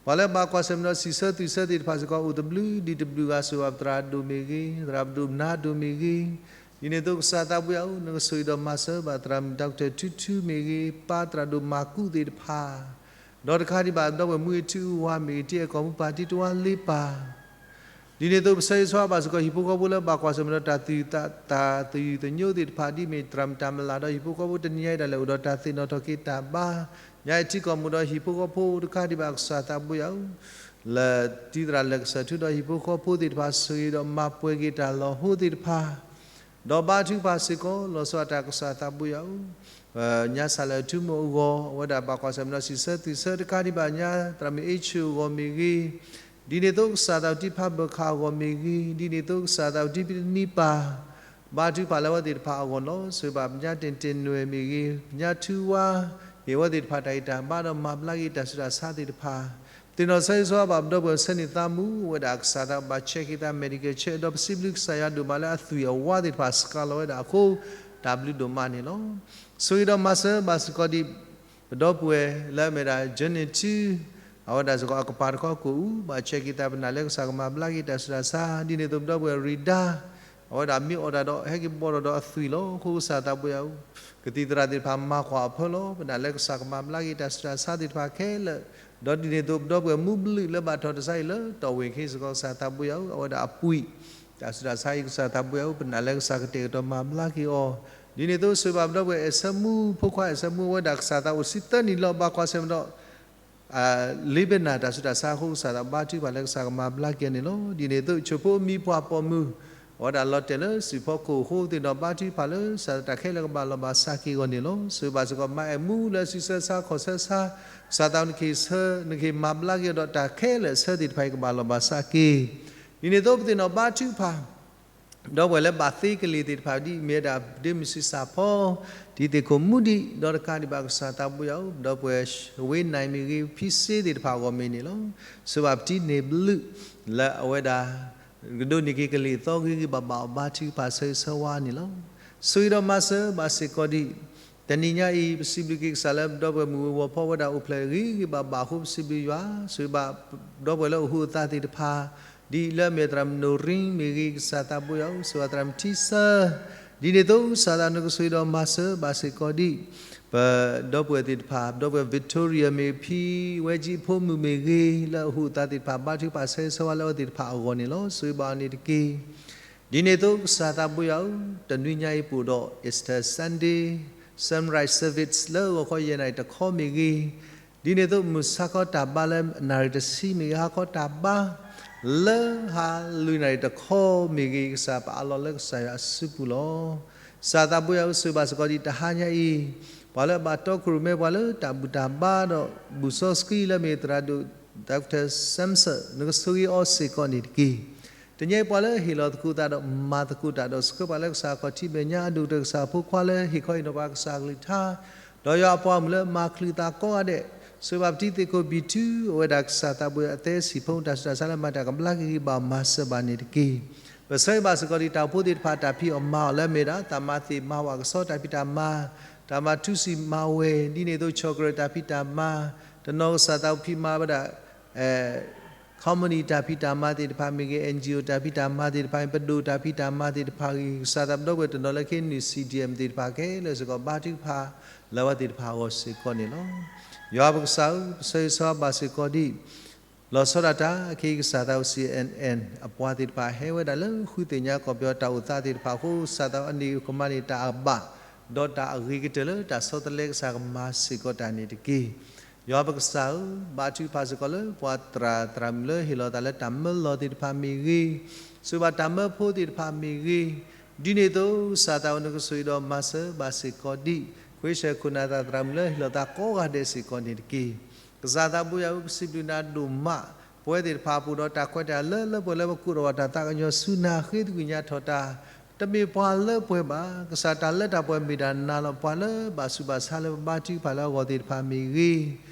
ပှၤလၢဘၣ်ကွၢ်ဆၢၣ်မဲာ်ဒီးစံးဆၢသုးဆၢသ့ၣ်တဖၣ်စ့ၢ်ကီး အိၣ်တဘျုးဒံးတဘျုးဂၤ, ဆိၣ်ဂ့ၤဘၣ်ပသရၣ်ဒိၣ်မ့ၢ်ဂ့ၤ, သရၣ်ဒိၣ်နါဒိၣ်မ့ၢ်ဂ့ၤ, ဒ်န့ၣ်အသိးကစၢ်သးဘိယွၤဧၢ, နကဆိၣ်ဂ့ၤဒီးမၤစၢၤဘၣ်သရၣ်မုၣ် doctor ထူထူမ့ၢ်ဂ့ၤ, ပၢ်သရၣ်ဒိၣ်မၤကူးသ့ၣ်တဖၣ်, ဒီးတကးဒံးဘၣ် ဒီပုၢ်ဝဲၢ်မူအ့ၣ်ထူအူဝါမ့ၢ်ဂ့ၤ, တံၤအဲၣ်ကီၢ်မူပၢ် တံၤတဝါလ့ပၢ် ဒ်န့ၣ်အသိး ပဆၢဂ့ၤဆၢဝါဘၣ်စ့ၢ်ကီး ဟံၣ်ဖိဃီဖိလၢဘၣ်ကွၢ်ဆၢၣ်မဲာ်ဒီးတၢ်သူၣ်သး တၢ်သယုၢ်သညိသ့ၣ်တဖၣ် ဒ်မ့ၢ်တြၢ်မတၤမလၤဒီးဟံၣ်ဖိဃီဖိ တနံၤညါအံၤဒၣ်လဲာ် အိၣ်ဒီးတၢ်သ့ၣ်နီၣ်ထီၣ်က့ၤတၢ်ဘါ, ညါအံၤထံကီၢ်မူဒီးဟံၣ်ဖိဃီဖိတခါဒံးဘၣ် ကစၢ်သးဘိယွၤဧၢ, လၢတံၤသရၣ်လၢာ်ကစၢၢ်ထူဒီးဟံၣ်ဖိဃီဖိသ့ၣ်တဖၣ် ဆိၣ်ဂ့ၤဒီးမၤပှဲၤက့ၤတၢ်လီၤဟိသ့ၣ်တဖၣ် ဒီးဘါထုကဖၣ်စ့ၢ်ကီး လီၤဆီဒၣ်တၢ် ကစၢ်သးဘိယွၤဧၢ, ညါစၢ်လၢအထူမိၢ်အဂီၢ် အဝဲဒၣ်ဘၣ်ကွၢ်ဆၢၣ်မဲာ်ဒီးစံးဆၢသွံၣ်ဆၢတခါဒံးဘၣ်ညါ သရၣ်မုၣ်အ့ဆူၣ်အဂီၢ်မ့ၢ်ဂ့ၤ, ဒ်န့ၣ်အသိး ကစၢ်သးဝတံဖးဘၢၣ်ခၣ်အဂီၢ်မ့ၢ်ဂ့ၤ, ဒ်န့ၣ်အသိး ကစၢ်သးဝတံပတနံပၢ် ဘါထုကဖၣ်လၢအဝဲသ့ၣ်တဖၣ်အဂီၢ်လီၤ. ဆိၣ်ဂ့ၤဘၣ်ပညါတ့ၢ်တ့ၢ်နွဲၣ်မ့ၢ်ဂ့ၤ, ပညါထူဝါ ဟ့ၣ်အဝဲသ့ၣ်တဖၣ်တၢ်ဂံၢ်တၢ်ဘါဒီးမၤဘျါက့ၤတၢ်ဆူးတၢ်ဆါသ့ၣ်တဖၣ်, သ့ၣ်နီၣ်ဆၢဂ့ၤဆၢဝါဘၣ်ပဒီပုၢ်ဝဲၢ်ဆၢန့ၣ်သးမူ အဝဲဒၣ်ကစၢ်သးဘၣ်ဆဲးက့ၤသး medical check ဒီးပစံးဘျုးကစၢ်ယွၤဒိၣ်မးလၢအသွံၣ်အဝါသ့ၣ်တဖၣ် စှၤလီၤဝဲဒၣ်အဃိ တၢ်ဘျုးဒိၣ်မးန့ၣ်လီၤ. ဆိၣ်ဂ့ၤဒီးမၤစၢၤဘၣ်စ့ၢ်ကီးဒံး ပဒီပုၢ်ဝဲၢ်လၢအမ့ၢ်ဒၣ် Journey two အဝဲဒၣ်စ့ၢ်ကီးအကပၤတခီကိၣ်အူ ဘၣ်ဆဲးက့ၤသးပနာ်လၢကစၢ်ကမၤဘျါက့ၤတၢ်ဆူးတၢ်ဆါ ဒ်န့ၣ်အသိးပဒီပုၢ်ဝဲၢ်ရံဒါ အဝဲဒၣ်မ့ၢ်အီၣ်တၢ်ဒီးဟဲက့ၤဘီၣ်ထီၣ်ဒီးအသွံၣ်လီၤ. အဃိကစၢ်သးဘိယွၤဧၢ, ကသံၣ်သရၣ်သ့ၣ်တဖၣ်မၤကွၢ်အဖၢလီၤ. ပနာ်လၢကစၢ်ကမၤဘျါက့ၤတၢ်ဆူးတၢ်ဆါသ့ၣ်တဖၣ်ခဲလၢာ်, ဒီးဒ်န့ၣ်အသိးပဒီပုၢ်ဝဲၢ်မူဘျုးလၢဘၣ်ထီၣ်တစါအံၤလၢတီၢ်ဝ့ၢ်ခံစ့ၢ်ကီး ကစၢ်သးဘိယွၤဧၢ, အဝဲဒၣ်အပှံာ် တၢ်ဆူးတၢ်ဆါအံၤ ကစၢ်သးဘိယွၤဧၢ, ပနာ်လၢကစၢ်ကတဲာ်ကတီၤမၤဘျါက့ၤအီၤ, ဒ်န့ၣ်အသိးဆိၣ်ဂ့ၤဘၣ်ပဒီပုၢ်ဝဲၢ်အဲၣ်ဆၢမူ ဖိခွါအဲၣ်ဆၢမူ အဝဲဒၣ်ကစၢ်သးအိၣ်ဆံသၢနံၣ်လီၤ ဘၣ်ကွၢ်ဆၢၣ်မဲာ်ဒီး လ့ပနၢ်တၢ်ဆူးတၢ်ဆါအဃိ ကစၢ်သးဘါထုကဖၣ်လၢကစၢ်ကမၤဘျါက့ၤအီၤန့ၣ်လီၤ. ဒ်န့ၣ်အသိး ဆိၣ်ဖိမံပှၢ်ပိာ်မုၣ် အဝဲဒၣ်လီၤတဲာ်လၢစုဖီခိၣ်အဃိ သ့ၣ်နီၣ်ဘါထုကဖၣ်လၢ ကစၢ်တၢ်ခဲလၢာ်ကဘၣ်လီၤဘၣ်စးက့ၤအဂီၢ်န့ၣ်လီၤ. ဆိၣ်ဂ့ၤဘၣ်စ့ၢ်ကီးမါအဲၣ်မူလၢအစုဆၢဆါခီၣ်ဆၢဆါ ကစၢ်သးနကဟ့ၣ်ဆၢ နကဟ့ၣ်မၤဘျါက့ၤအီၤဒီးတၢ်ခဲလၢာ်ဆၢသ့ၣ်တဖၣ်အံၤကဘၣ်လီၤဘၣ်စးက့ၤ ဒ်န့ၣ်အသိးပသ့ၣ်နီၣ်ဘါထုကဖၣ် ဒီပုၢ်ဝဲၢ်လၢဘၣ်သ့ကလံၤသ့ၣ်တဖၣ် ဒ်အမ့ၢ်ဒၣ်ဒ့မုၣ်စံးစၢ်ဖီ တံၤသ့ၣ်ခိၣ်မူဒံး ဒီးတကးဒံးဘၣ်ကစၢ်သးဘိယွၤဧၢ, ဒီပုၢ်ဝဲၢ်ဝ့နံၤမ့ၢ်ဂ့ၤ ဖံစ့သ့ၣ်တဖၣ်အဂီၢ်မ့ၢ်န့ၣ်လီၤ. ဆိၣ်ဂ့ၤဘၣ်ပတံၤန့ၢ်ဘျုး လၢအဝဲဒၣ် ကဒိးန့ၢ်က့ၤကလံၤအသီဂ့ၤဂ့ၤဘၣ်ဘၣ်အီၤ ဘါထုကဖၣ်ဆၢဂ့ၤဆၢဝါန့ၣ်လီၤ. ဆိၣ်ဂ့ၤဒီးမၤစၢၤဘၣ်စ့ၢ်ကီးဒံး တနံၤညါအံၤ ပစံးဘျုးက့ၤကစၢ်လၢပဒီပုၢ်ဝဲၢ်မုၢ်ဝ့ၤဝီၤဖီ ဝဲဒၣ်အိၣ်ဖျဲၣ်ဂ့ၤဂ့ၤဘၣ်ဘၣ်အဃိ ပစံးဘျုးယွၤ, ဆိၣ်ဂ့ၤဘၣ်ပဒီပုၢ်ဝဲၢ်လၢအိၣ်ဟူးအသးသ့ၣ်တဖၣ် ဒ်လၢအမ့ၢ်သရၣ်မုၣ်နိၣ်ရံမ့ၢ်ဂ့ၤ ကစၢ်သးဘိယွၤဧၢ, ဆိၣ်ဂ့ၤသရၣ်မုၣ်ထံဆၢ, ဒ်န့ၣ်အသိးကစၢ်သးနကဆိၣ်ဂ့ၤဒီးမၤစၢၤဘၣ်စ့ၢ်ကီးဒံး ပဒီပုၢ်ဝဲၢ်သ့ၣ်တဖၣ်, ပဒီပုၢ်ဝဲၢ် Victoria မ့ၢ်ဂ့ၤ ဖံဝဲကၠံအဖိမုၣ်မ့ၢ်ဂ့ၤ လၢအအိၣ်ဟူးအသးသ့ၣ်တဖၣ် ဘါထုကဖၣ်ဆၢဂ့ၤဆၢဝါလၢအဝဲသ့ၣ်တဖၣ်အဂီၢ်န့ၣ်လီၤ. ဆိၣ်ဂ့ၤဘၣ်အီၤန့ၣ်တက့ၢ်. ဒ်န့ၣ်အသိးကစၢ်သးဘိယွၤဧၢ, တနွံညါအံၤပအိၣ်ဒီး Easter Sunday Sunrise Service လၢဂီၤခီယဲၢ်နၣ်ရံၣ်တခီမ့ၢ်ဂ့ၤ, ဒ်န့ၣ်အသိးမုၢ်ဆါခီတၢ်ဘါလၢနၣ်ရံၣ်တဆံမ့ၢ်ဂ့ၤ, ဟါခီတၢ်ဘါ လၢဟါလွံၢ်နၣ်ရံၣ်တခီမ့ၢ်ဂ့ၤ, ကစၢ်ပအးလီၤလၢကစၢ်ယွၤအစုပူၤလီၤ. ကစၢ်သးဘိယွၤဧၢ, ဆိၣ်ဂ့ၤဘၣ်စ့ၢ်ကီးဒံးတဟါညါအံၤ, ပှၤလၢအဘၣ်တီခိၣ်ရိၣ်မဲ ပှၤလၢတၢ်ဘူၣ်တၢ်ဘါဒီးဘူၣ်စီဆှံလၢမ့ၢ်သရၣ်ဒိၣ် Doctor Samson နကဆိၣ်ဂ့ၤအီၤစ့ၢ်ကီးန့ၣ်တက့ၢ်. တနံၤအံၤပှၤလၢဟ့ၣ်လီၤသကိးသးဒီးမၤသကိးတၢ်ဒီးဆှၢပှၤလၢကစၢ်ခီၣ်ထံးမဲာ်ညါ အဒိၣ်ကတၢၢ်ကစၢ်ဖိခွါလၢဟ့ၣ်ခီဟ့ၣ်နီၤပှၤကစၢ်ကလုၢ်ကထါ, ဒီးယွၤအပှၤမုၣ်လၢမၤချုးသးကိးဂၤဒဲး, ဆိၣ်ဂ့ၤဘၣ်ပတံၤသ့ၣ်ခိၣ်ဘံၣ်ထူ အဝဲဒၣ်ကစၢ်သးဘိယွၤအသဲစံၣ်ဖိ တၢ်ဆူးတၢ်ဆါလၢမၤတၢ်ကဘျါက့ၤဂ့ၤဘၣ်မၤစၢၤဘၣ်န့ၣ်တက့ၢ်. ပဆၢဂ့ၤဘၣ်စ့ၢ်ကီးဒံးတၢ်အိၣ်ဖှိၣ်သ့ၣ်တဖၣ် တၢ်ဖံးအီၣ်မၤအီၣ်လၢအမ့ၢ်ဒၣ် သးမၤသ့ၣ်မၤဝၤကဆီ တၢ်ဖံးတၢ်မၤ, တၢ်မၤထူစံာ်မၤဝဲၤ, ဒ်န့ၣ်အသိး chocolate တၢ်ဖံးတၢ်မၤ, တနီၤကစၢ်သးအိၣ်ဖံးမၤဝဲဒၣ် company တၢ်ဖံးတၢ်မၤသ့ၣ်တဖၣ်မ့ၢ်ဂ့ၤ, NGO တၢ်ဖံးတၢ်မၤသ့ၣ်တဖၣ်မ့ၢ်, ပဒိၣ်တၢ်ဖံးတၢ်မၤသ့ၣ်တဖၣ်ဂ့ၤ, ကစၢ်သးပဒီပုၢ်ဝဲၢ်တနီၤလၢကဟ့ၣ်နုာ် CDM သ့ၣ်တဖၣ်ခဲလၢာ်စ့ၢ်ကီး ဘါထုကဖၣ်လၢအဝဲသ့ၣ်တဖၣ်အဂီၢ်စ့ၢ်ကီးန့ၣ်လီၤ. ယွၤပကစၢ်ဧၢ, ပဆၢဂ့ၤဆၢဝါဘၣ်စ့ၢ်ကီးဒံး လီၤဆီဒၣ်တၢ် အခဲအံၤကစၢ်သးအိၣ် စီအ့ၣ်အဲၣ် အပှၤသ့ၣ်တဖၣ်ဟဲဝဲဒၣ်လၢဃုသ့ၣ်ညါကီၢ်ပယီၤတၢ်အိၣ်သးသ့ၣ်တဖၣ်အဃိ ကစၢ်သးအိၣ်အနံၣ်အကမၤန့ၢ် တၢ်အဘၣ် ဒီးတၢ်အဂ့ၤကတၢၢ်လၢတၢ်ဆီတလဲကစၢ်ကမၤစ့ၢ်ကီးတၢ်န့ၣ်တက့ၢ်. ယွၤပကစၢ်ဧၢ, ဘါထုကဖၣ်စ့ၢ်ကီးလၢပှၤသရၣ် သရၣ်မုၣ်လၢဟ့ၣ်လီၤသးလၢတၢ်မၢလီၤသ့ၣ်တဖၣ်မ့ၢ်ဂ့ၤ, ဆိၣ်ဂ့ၤဘၣ်တၢ်မၢဖိသ့ၣ်တဖၣ်မ့ၢ်ဂ့ၤ, ဒ်န့ၣ်အသိး ကစၢ်သးအိၣ်နကဆိၣ်ဂ့ၤဒီးမၤစၢၤဘၣ်စ့ၢ်ကီးဒံး ခွ့ၡၢၣ်ခိၣ်နၢ်သၣ် သရၣ်မုၣ်လၢဟ့ၣ်လီၤသးကိးဂၤဒဲးစ့ၢ်ကီးန့ၣ်တက့ၢ်. ကစၢ်သးဘိယွၤဧၢ, ပစံးဘျုးနၤဒိၣ်မး, ပဝဲသ့ၣ်တဖၣ်ပအိၣ်ဒီးတၢ်ခွဲးတၢ်ယာ်လၢလၢပှဲၤပှဲၤလၢပကိးထီၣ်ဘၣ်တၢ်သးကညီၤဆူနၤ ဃ့သကွံာ်ညါထီၣ်တၢ်, တမ့ၢ်ပှၤလၢပှဲၤဘၣ်, ကစၢ်တၢ်လၢတၢ်ပှဲၤမ့ၢ်ဒၣ်နၤလီၤ. ပှၤလၢဘၣ်ဆူးဘၣ်ဆါလၢပဘါထုကဖၣ်လၢအဂီၢ်သ့ၣ်တဖၣ်မ့ၢ်ဂ့ၤ,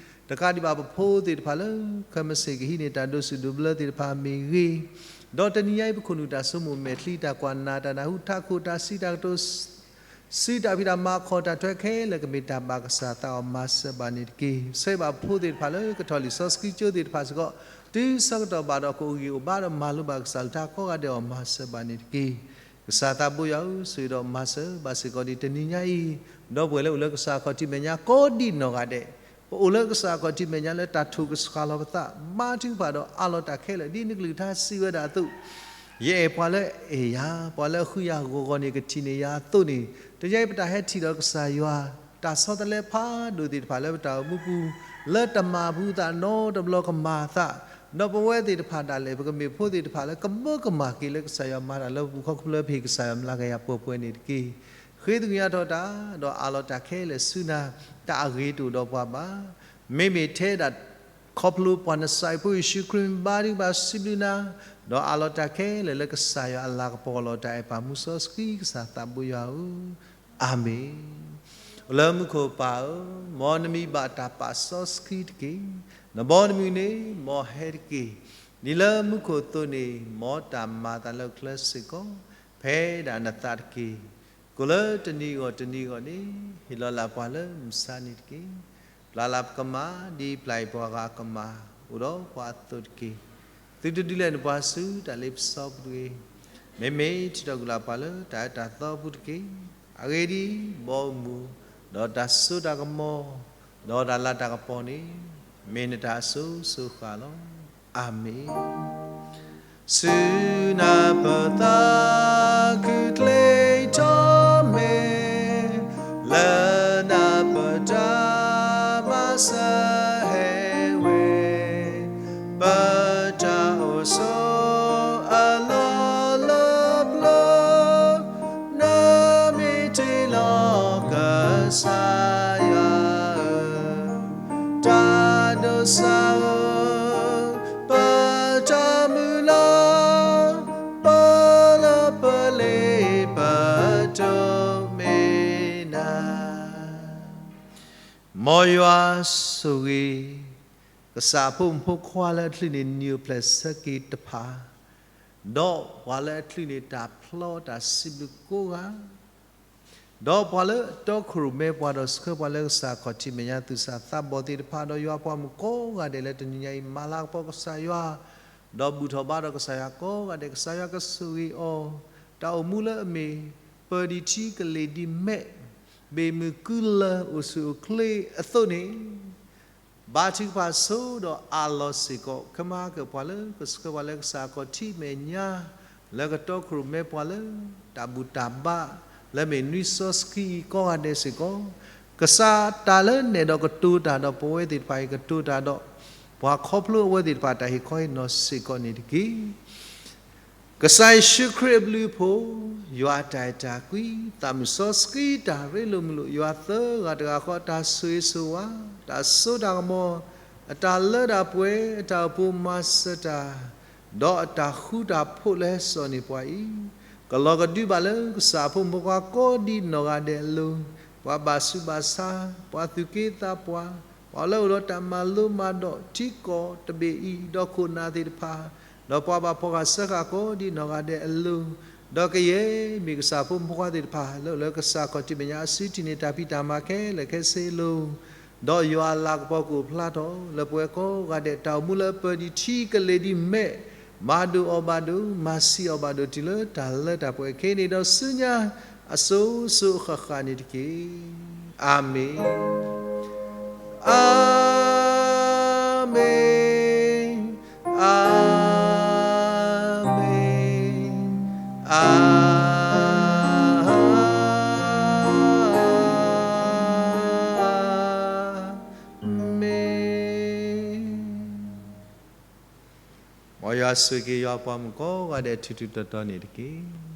တကးဒံးဘၣ်ပဖိသ့ၣ်တဖၣ်လၢ ခဲမုၢ်ဆ့ၣ်ကဟံးန့ၢ်တၢ်ဒိးစူၣ်ဒိးဘျၢသ့ၣ်တဖၣ်မ့ၢ်ဂ့ၤ, ဒီးတနံၤညါအံၤပခိၣ်နူာ်တၢ်ဆိကမိၣ်မဲာ်ချံ တၢ်ကွၢ်နၢ် တၢ်နၢ်ဟူထးခိၣ် တၢ်စံးတၢ်ကတိၤ စုတၢ်ဖံးတၢ်မၤ ခီၣ်တၢ်ထွဲခဲလၢာ် ကမ့ၢ်တၢ်ဘၣ်ကစၢ်သးအီၤ မၤစၢၤဘၣ်န့ၣ်တက့ၢ်. ဆၢဂ့ၤဘၣ်ဖိသ့ၣ်တဖၣ်လၢကထီၣ်လံာ်စီဆှံကၠိသ့ၣ်တဖၣ်စ့ၢ်ကီး တုၤဆၢကတီၢ်ဘၣ်ဒီးကအိၣ်ဂံၢ်အိၣ်ဘါဒီးမၤလိဘၣ်ကစၢ်အကလုၢ်ကထါကိးဂၤဒဲးအီၤ မၤစၢၤဘၣ်န့ၣ်တက့ၢ်. ကစၢ်သးဘိယွၤဧၢ, ဆိၣ်ဂ့ၤဒီးမၤစၢၤဘၣ်စ့ၢ်ကီးဒံးတနံၤညါအံၤ, ဒီပုၢ်ဝဲၢ်လၢအိၣ်လၢကစၢ်ခီၣ်ထံးမဲာ်ညါကိးဒံးနီၢ်ဂၤဒဲး ပအိၣ်လၢကစၢ်အခီၣ်ထံးမဲာ်ညါလၢတၢ်ထိၣ်ကဆှီလီၤပသး, ဘါထုကဖၣ်ဒီးအးလီၤတၢ်ခဲလၢာ် ဒ်နကလုၢ်ကထါစံးဝဲဒၣ်အသိး, ယအဲၣ်ပှၤလၢအအဲၣ်ယၤ, ပှၤလၢအဃုယၤဂီၤဂီၤန့ၣ်ကထံၣ်န့ၢ်ယၤအသိးန့ၣ်, တနံၤအံၤပတၢ်ဟဲထံၣ်ဒီးကစၢ်ယွၤ, တၢ်ဆီတလဲဖးဒိၣ်သ့ၣ်တဖၣ်လၢပတၢ်အိၣ်မူပူၤ, လၢတမၤဘူးသးနီတဘျီကမၤအသး, ဒီးပဝဲသ့ၣ်တဖၣ်ဒၣ်လဲာ် ပကမ့ၢ်ဖိသ့ၣ်တဖၣ်လၢကမၢကမၣ်က့ၤလၢကစၢ်ယွၤမၤတၢ်လၢပပူၤခီဖျိလၢပဟ့ၣ်ကစၢ်ယွၤမျးကယၤပှဲၤပှဲၤန့ၣ်တက့ၢ်. ဃ့သကွံာ်ညါထီၣ်တၢ်, ဒီးအးလီၤတၢ်ခဲလၢာ်ဆူနၤ, တၢ်အဂ့ၤတအိၣ်ဒီးပှၤဘၣ်. မ့မ့ၢ်ထဲဒၣ်ခီဖျိပှၤနစၤရ့းဖိယ့ၣ်ၡူးခရံာ်ဘါထုကဖၣ်စံးဘျုးနၤ, ဒီးအးလီၤတၢ်ခဲလၢာ်လၢကစၢ်ယွၤအလၤကပီၤလီၤတၢ်အဲၣ်ပၢ်မူစီဆှံ ကစၢ်သးဘိယွၤဧၢ, အၤမ့ၣ်. အိၣ်လၢမူခိၣ်ပၢ်ဧၢ, မ်နမံၤဘၣ်တၢ်ပာ်စီဆှံတက့ၢ်. နဘီနမုၢ်န့ၣ်မ်ဟဲတက့ၢ်. ဒ်လၢမူခိၣ်အသိးန့ၣ်, မ်တၢ်မၤအသးလၢပချၢစ့ၢ်ကီး, ဖဲဒၣ်နသးတက့ၢ်. ကိၣ်လၢတနံၤဂီၢ်တနံၤဂီၢ်န့ၣ်, ဟ့ၣ်လီၤလၢပှၤလၢမုၢ်ဆါနံၤတက့ၢ်. ပျၢ်လၢပကမၣ်, ဒ်ပျၢ်အံၤပှၤဂၤအကမၣ်, အိၣ်ဒီးပှၤအသိးတက့ၢ်. သုတဒုးလဲန့ၣ်ပှၤဆူတၢ်လ့ပစီပူၤတဂ့ၤ. မ့မ့ၢ်ထုးထီၣ်ကွံာ်လၢပှၤလၢတၢ်အၢတၢ်သီအပူၤတက့ၢ်. အဂ့ၢ်ဒ်အံၤ, ဘီမုၢ်, ဒီးတၢ်စိတၢ်ကမီၤ, ဒီးတၢ်လၤတၢ်ကပီၤန့ၣ်, မ့ၢ်နတၢ်အစိၤစိၤဃၣ်လီၤ. အၤမ့ၣ်. ဆူနၤပသးခုကျ့ထီၣ်မ့ၢ်, လၢနၤပတၢ်မၤစၢၤဟဲဝဲ, ပတၢ်အိၣ်ဆိးအလီၢ်လၢပျၢၤ, နမ့ၢ်တ့လီၤကစၢ်ယွၤဧၢ, တၢ်ဒိးစၢ်ဧၢ, ပတၢ်မုၢ်လၢ်, ပလၢပလ့ပတိၢ်မ့ၢ်နၤ. မ်ယွၤဆိၣ်ဂ့ၤ ကစၢ်အဖိမုၣ်ဖိခွါလၢအချုးန့ၢ်နံၣ်အိၣ်ဖျဲၣ်ဆၢက့ၤတဖၣ်, ဒီးပှၤလၢအချုးန့ၢ်တၢ်ဖျီတၢ်စံးဘျုးကိးဂၤ, ဒီးပှၤလၢအတီခိၣ်ရိၣ်မဲပှၤဒီးဆှၢပှၤလၢကစၢ်အခီၣ်ထံးမဲာ်ညါသူၣ်စၢ်သးဘီၣ်သ့ၣ်တဖၣ်, ဒီးယွၤပှၤမုၣ်ကိးဂၤဒဲးလၢတနံၤညါအံၤ မၤလၤကပီၤကစၢ်ယွၤ, ဒီးဘူၣ်ထီၣ်ဘါထီၣ်ကစၢ်ယွၤကိးဂၤဒဲး, ကစၢ်ယွၤကဆိၣ်ဂ့ၤအီၤ, တၢ်အိၣ်မူလၢအမ့ၢ်ပၢၤဒံးထံကလ့ၤဒံးမဲး, ဘ့ၣ်မုၢ်ကုလၢအိၣ်ဆူၣ်အိၣ်ချ့အသိးန့ၣ်, ဘါထုကဖၣ်ဆိဒီးအးလီၤစ့ၢ်ကီး, ခဲမၤကပှၤလၢကဆှၢပှၤလၢကစၢ်အခီၣ်ထံးမဲာ်ညါ, လၢကတီခိၣ်ရိၣ်မဲပှၤလၢတၢ်ဘူၣ်တၢ်ဘါ, လၢမ့ၢ်နွံစီဆှံအံၤကိးဂၤဒဲးစ့ၢ်ကီး, ကစၢ်တၢ်လၢနဲၣ်ဒီးကတိၤတၢ်ဒီးပဝဲသ့ၣ်တဖၣ်အံၤ, ကတိၤတၢ်ဒီး ပှၤခီဖျိအဝဲသ့ၣ်တဖၣ်တၢ်ဟ့ၣ်ခီဟ့ၣ်နီၤစ့ၢ်ကီးန့ၣ်တက့ၢ်. ကစၢ်ယ့ၣ်ၡူးခရံာ်အဘျုးအဖှိၣ်, ယွၤအတၢ်အဲၣ်တၢ်ကွံ, သးမုၢ်စီဆှံတၢ်ရ့လိာ်မုာ်လိာ်, ယွၤသၢဂၤတဂၤဃီအတၢ်ဆိၣ်ဂ့ၤဆိၣ်ဝါ, တၢ်စိတၢ်ကမီၤ, အတၢ်လၢတၢ်ပှဲၤ, အတၢ်အိၣ်ဖှိၣ်မၤစၢၤတၢ်, ဒီးအတၢ်ဃူတၢ်ဖိးလၢဟဲစိာ်န့ၢ်ပှၤအံၤ, ကလီၤကဒုဘၣ်လၢကစၢ်အဖိမုၣ်ဖိခွါကိးဒံးနီၢ်ဂၤဒဲးအလိၤ, ပှၤဘၣ်ဆူးဘၣ်ဆါ, ပှၤသူၣ်က့သးပှၢ်, ပှၤလၢအိၣ်ဒီးတၢ်မၤလိမၤဒိး, ထံကီၢ်တဘ့ၣ်အံၤ, ဒီးခိၣ်နၢ်သ့ၣ်တဖၣ်, ဒီးပှၤဘၣ်ဖှီၣ်ဃာ်စၢဃာ်ကိးဒံးနီၢ်ဂၤဒဲးအလိၤ, ဒီးကယဲၢ်မ့ၢ်ကစၢ်ဖိမုၣ်ဖိခွါသ့ၣ်တဖၣ် လၢအိၣ်လၢကစၢ်ခီၣ်ထံးမဲာ်ညါအစုထံၣ်န့ၢ်တၢ်ဖံးတၢ်မၤခဲလၢာ်ခဲဆ့အလိၤ, ဒီးယွၤအလၤကပီၤကအိၣ်ဖျါထီၣ် လၢပဝဲကိးဂၤဒဲး တၢ်အိၣ်မူလၢအပၢၤဒံးထံကလ့ၤဒံးမဲး, မၤဒိၣ်အီၤဘၣ်ဒိၣ်, မၤဆံးအီၤဘၣ်ဒိၣ် တုၤလၢတၢ်လၢတၢ်ပှဲၤခဲအံၤန့ၣ်, ဒီးဆူညါအစိၤစိၤအဃၣ်ဃၣ်န့ၣ်တက့ၢ်. အၤမ့ၣ်, အၤမ့ၣ်, အၤမ့ၣ်, အၤမ့ၣ်. မ်ယွၤဆိၣ်ဂ့ၤက့ၤယွၤပှၤမုၣ်ကိးဂၤဒဲးထူးထူးတီၤတီၤန့ၣ်တက့ၢ်.